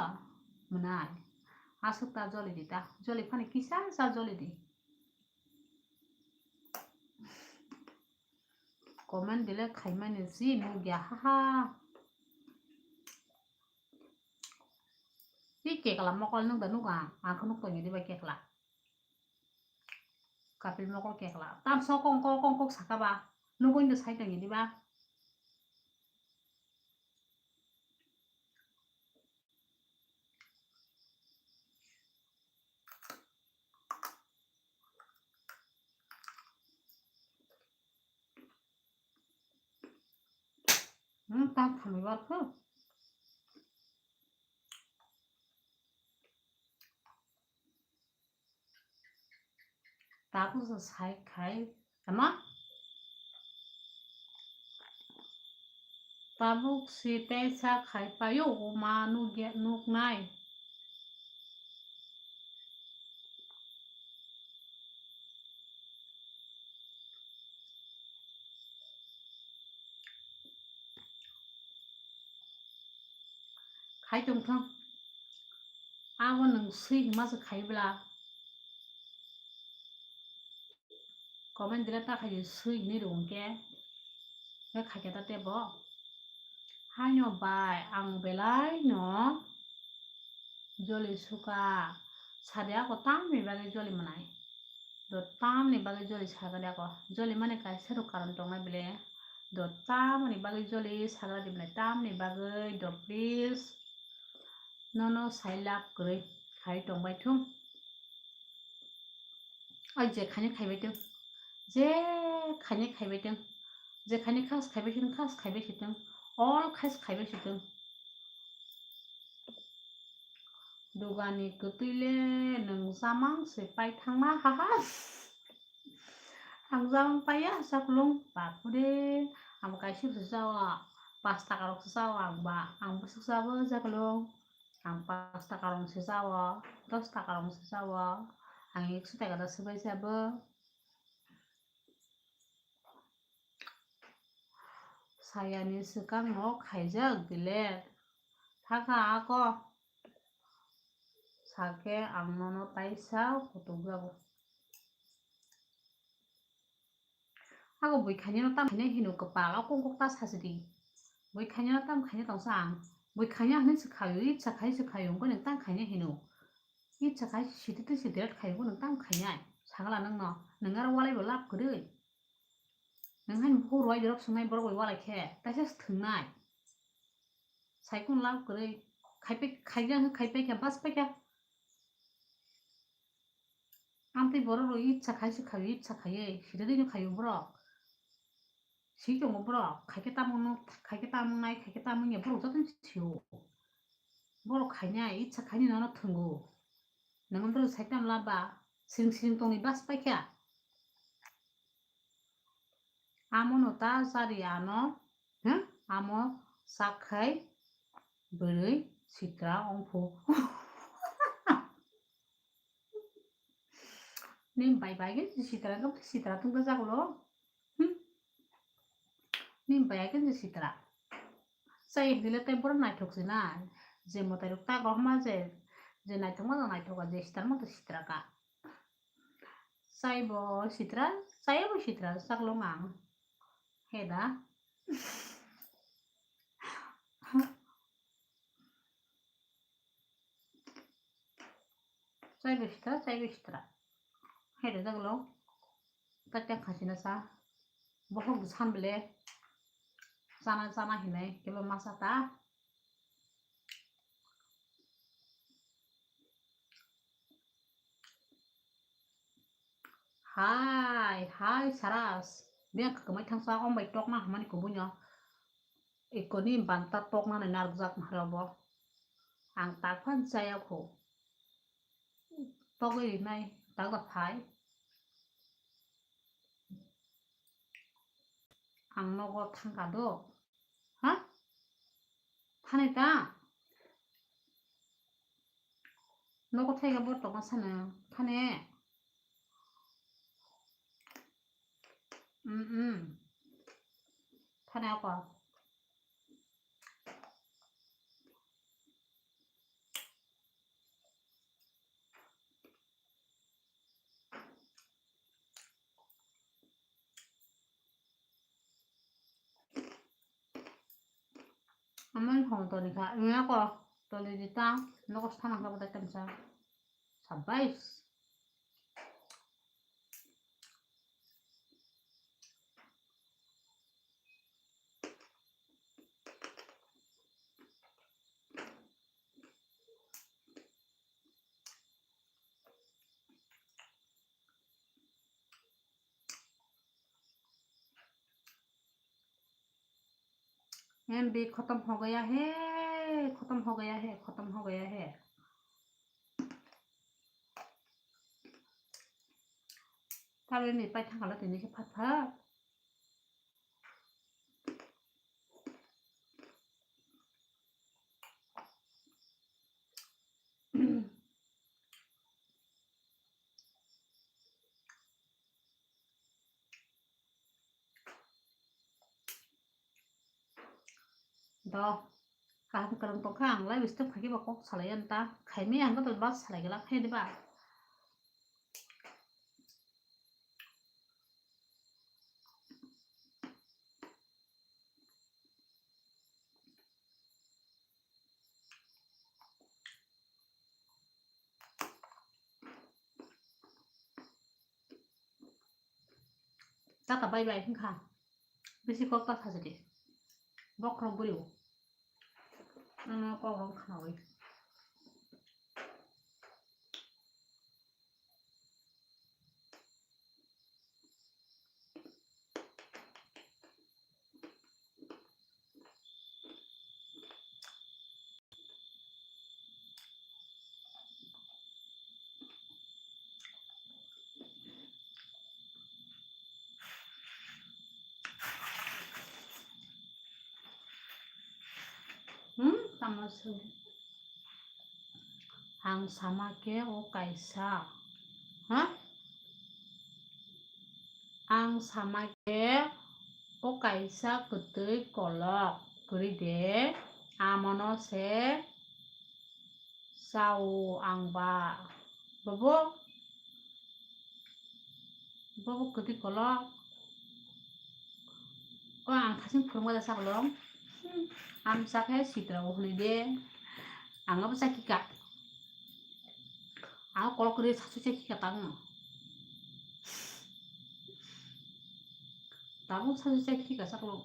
mwnai. Aswk ta joli di ta. Joli phani kisa sa joli di. Comment delete khaimani si nukya, haha. Tei kekla mokol nwng da nuk ang, ang khe nuk tongya diba kekla. Kapil mokol kekla. Tamso kong kok kong kok saka ba. Nugwi do sai tongya diba. Hmm, tak thami bar kho. Tabuk se sai khai, ama? Tabuk se tei sa khai paio, o ma nugya, nugnai. Khai tongthang. Abo nwng swi hwnma se khai bla. Comment dile ta khai swi hwnwi rw hwnkhe. Hwnkhe khaikhe ta tebo. Haino bai ang belai no joli suka. Sadi ako tamni bagwi joli manai. Do tamni bagwi joli sagra di ako. Joli mani kaisa rok karon tongnai bile. Do tamni bagwi joli sagra di bile. Tamni bagwi do please. Nono sai lab kwrwi khai tongbai thung. Oi je khaini khaibai thung. Je khaini khaibai thung. Je khaini khas khaibai thung, khas khaibai thung. All khas khaibai thung. Dugani kwtwi le nwng chamang se pai thangma, haha. Ang chamang paiya, chaklung, bapure. Ang kaisa se chao, pas taka rok se chao ang ba. Ang bwswk chabo chaklung. Ang pas taka rok se chao, dos taka rok se chao. Ang ekso taka da swbai chabo. Sayani swkang no khaijak delete. Thaka ako. Sakhe ang nono taisa kutuk jago. Ako bui khainai no tam khainai hino kwpal, o kok kok ta sasi di. Bui khainai no tam khainai tongsa ang. Bui khainai hinwi se khaio, itsa khai se khaio, wngkhe nwng tam khainai hino. Itsa khai siti twi se delete khaio, wngkhe nwng tam khainai. Sagala nwng no, nwng aro walai bo lab kwrwi. Nwng haino bukhuk rwai dirok swngnai borok bai walai khe, taisa se thwngnai. Saikung lab kwrwi. Khaipai, khaijak khe khaipai khe, bas pai khe. Amtwi borok rok itsa khai se khaio, itsa khaiwi, sida dino khaio borok. Si tongo borok, khaikhe tamung no, khaikhe tamung nai, khaikhe tamung ya, borok jotono sio. Borok khainai, itsa khainai nono thwngo. Nwng borok sai tam laba, siring siring tongni bas paikha. Amo no ta jari ano, ha? Amo sak khai bwrwi sitra ongphu. Ni bai bai khe sitra khe sitra tungka jak lo. Hmm. Ni bai khe sitra. Chai hwnwi le tei bohrok naithok se na. Je mwtai rok tak rohorma je, je naithok ma naithok ka, je sitra ma sitra ka. Chai bo sitra, chai bo sitra, chak long ang. He da. Chai bo sitra, chai bo sitra. He da jak long. Tatya khasina sa. Bohok bwsan bele. Chana chana hinai kebo masa ta. Hai, hai, Saras. Biyang kwkmai thangsa, om bai tokna hamani kubui no. Ikoni banta tokna nai narwkjak mahra bo. Ang tak phan chaya kho. Togwi rinai, tak da phai. Ang nogo thangka do. Ha? Thani ta? Nogo thaiga bo tongma sana. Thani. Mm, mm. Thani ako. Amai hong toni kha, ini ako. Toli di ta, nogo sana ka bata kamsa. Sabais. M B खत्म हो गया है, खत्म हो गया है, खत्म हो गया है। Tabe ni pai thangkhala tini khe phat phat. Do, kaham kwrwng tongkha, ang live stream khaikhe bo kok salai ani ta. Khaimaya hwnkhe to ba salai glak khe diba. Tata bai bai wngkha. Bisi kok ta sajadi. Bokhorok bwrwi o. Ano kok rok khnawi. Hmm, tamo se. Ang sama khe o kaisa. Ha? Ang sama khe o kaisa kwtwi kolok kwrwi de, amono se sao ang ba. Bobo? Bobo kwtwi kolok. O ang khasing phwrwngma da saklong. Hmm, amsa khe sitra o hwnwi de. Ang abo chakhi ka. Ang kolok kwrwi sasu chakhi ka tang. Tabuk sasu chakhi ka saklong.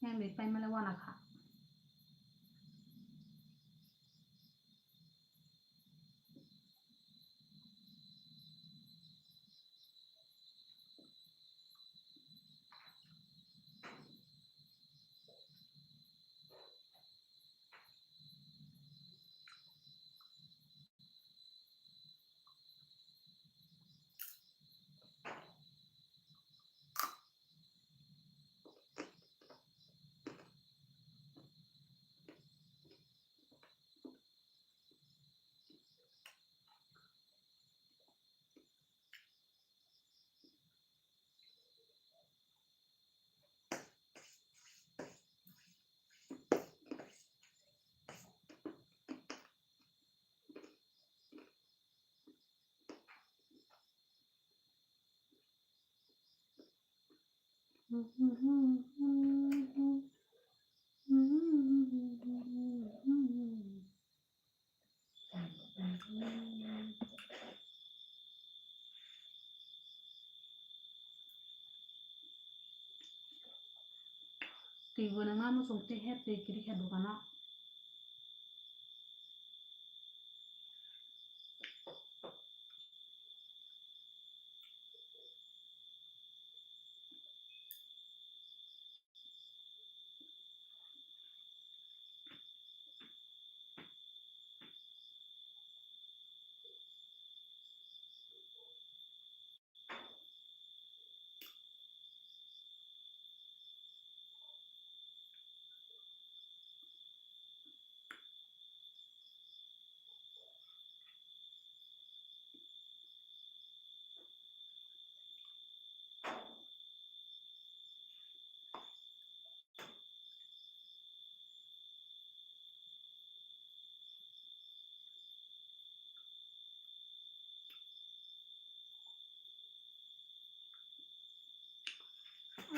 Yang di pai mele wana kha. Twi bo nangma muchung twi he twi kwrwi khe dukano.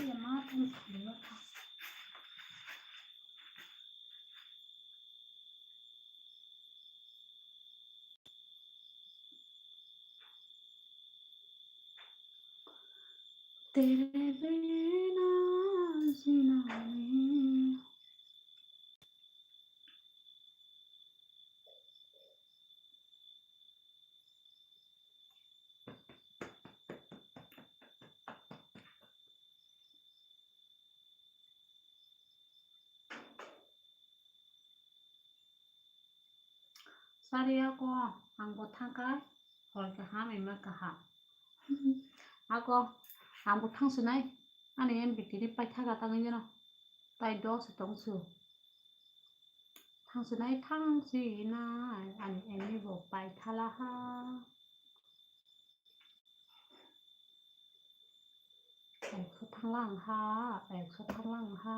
ya ma thang thang ya thang. तेरे बिना जीना नहीं। Sari ako ang bo thangkha, hoi kaham ema kaham. Ako ang bo thangsinai, ani M B T ni paithaga tangwi jeno, tai dos tongsu. Thangsinai, thangsinai, ani emi bo paithala ha. Ekso thanglang ha, ekso thanglang ha.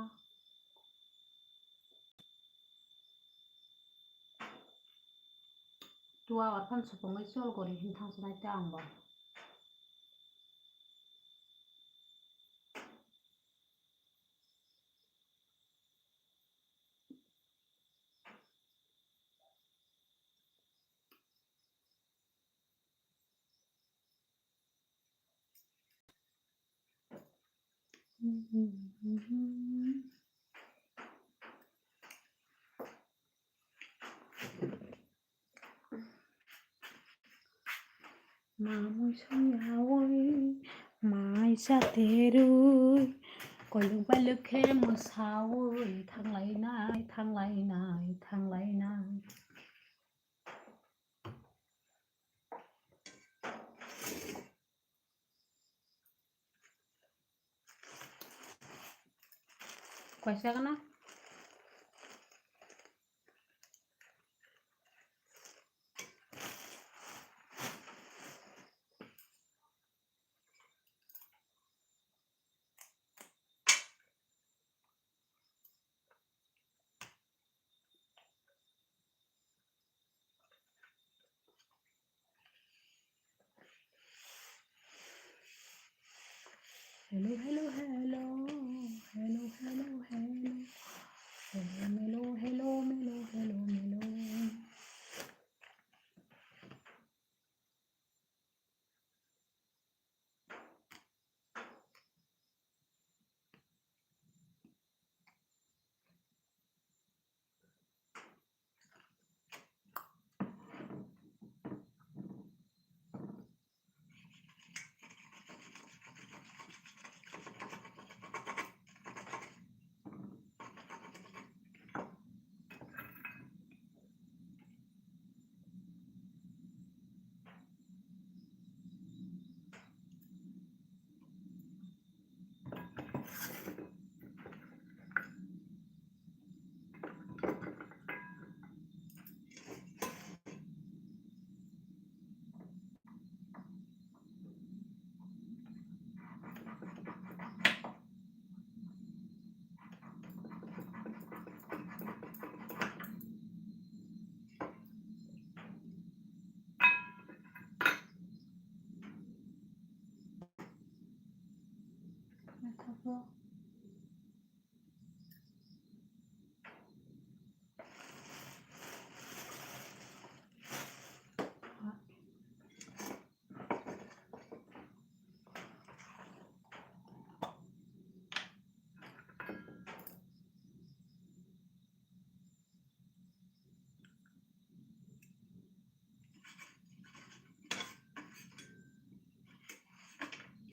Two hour phan supungwi chol gori hin thangsinai te ang bo. Mamui soyaui mai chaterui, koilwk bailwk khe mwsaui thanglainai, thanglainai, thanglainai. Kaisa gana. Hello, hello, hello. Hello, hello, hello. Hello, melo, hello, melo, hello, melo.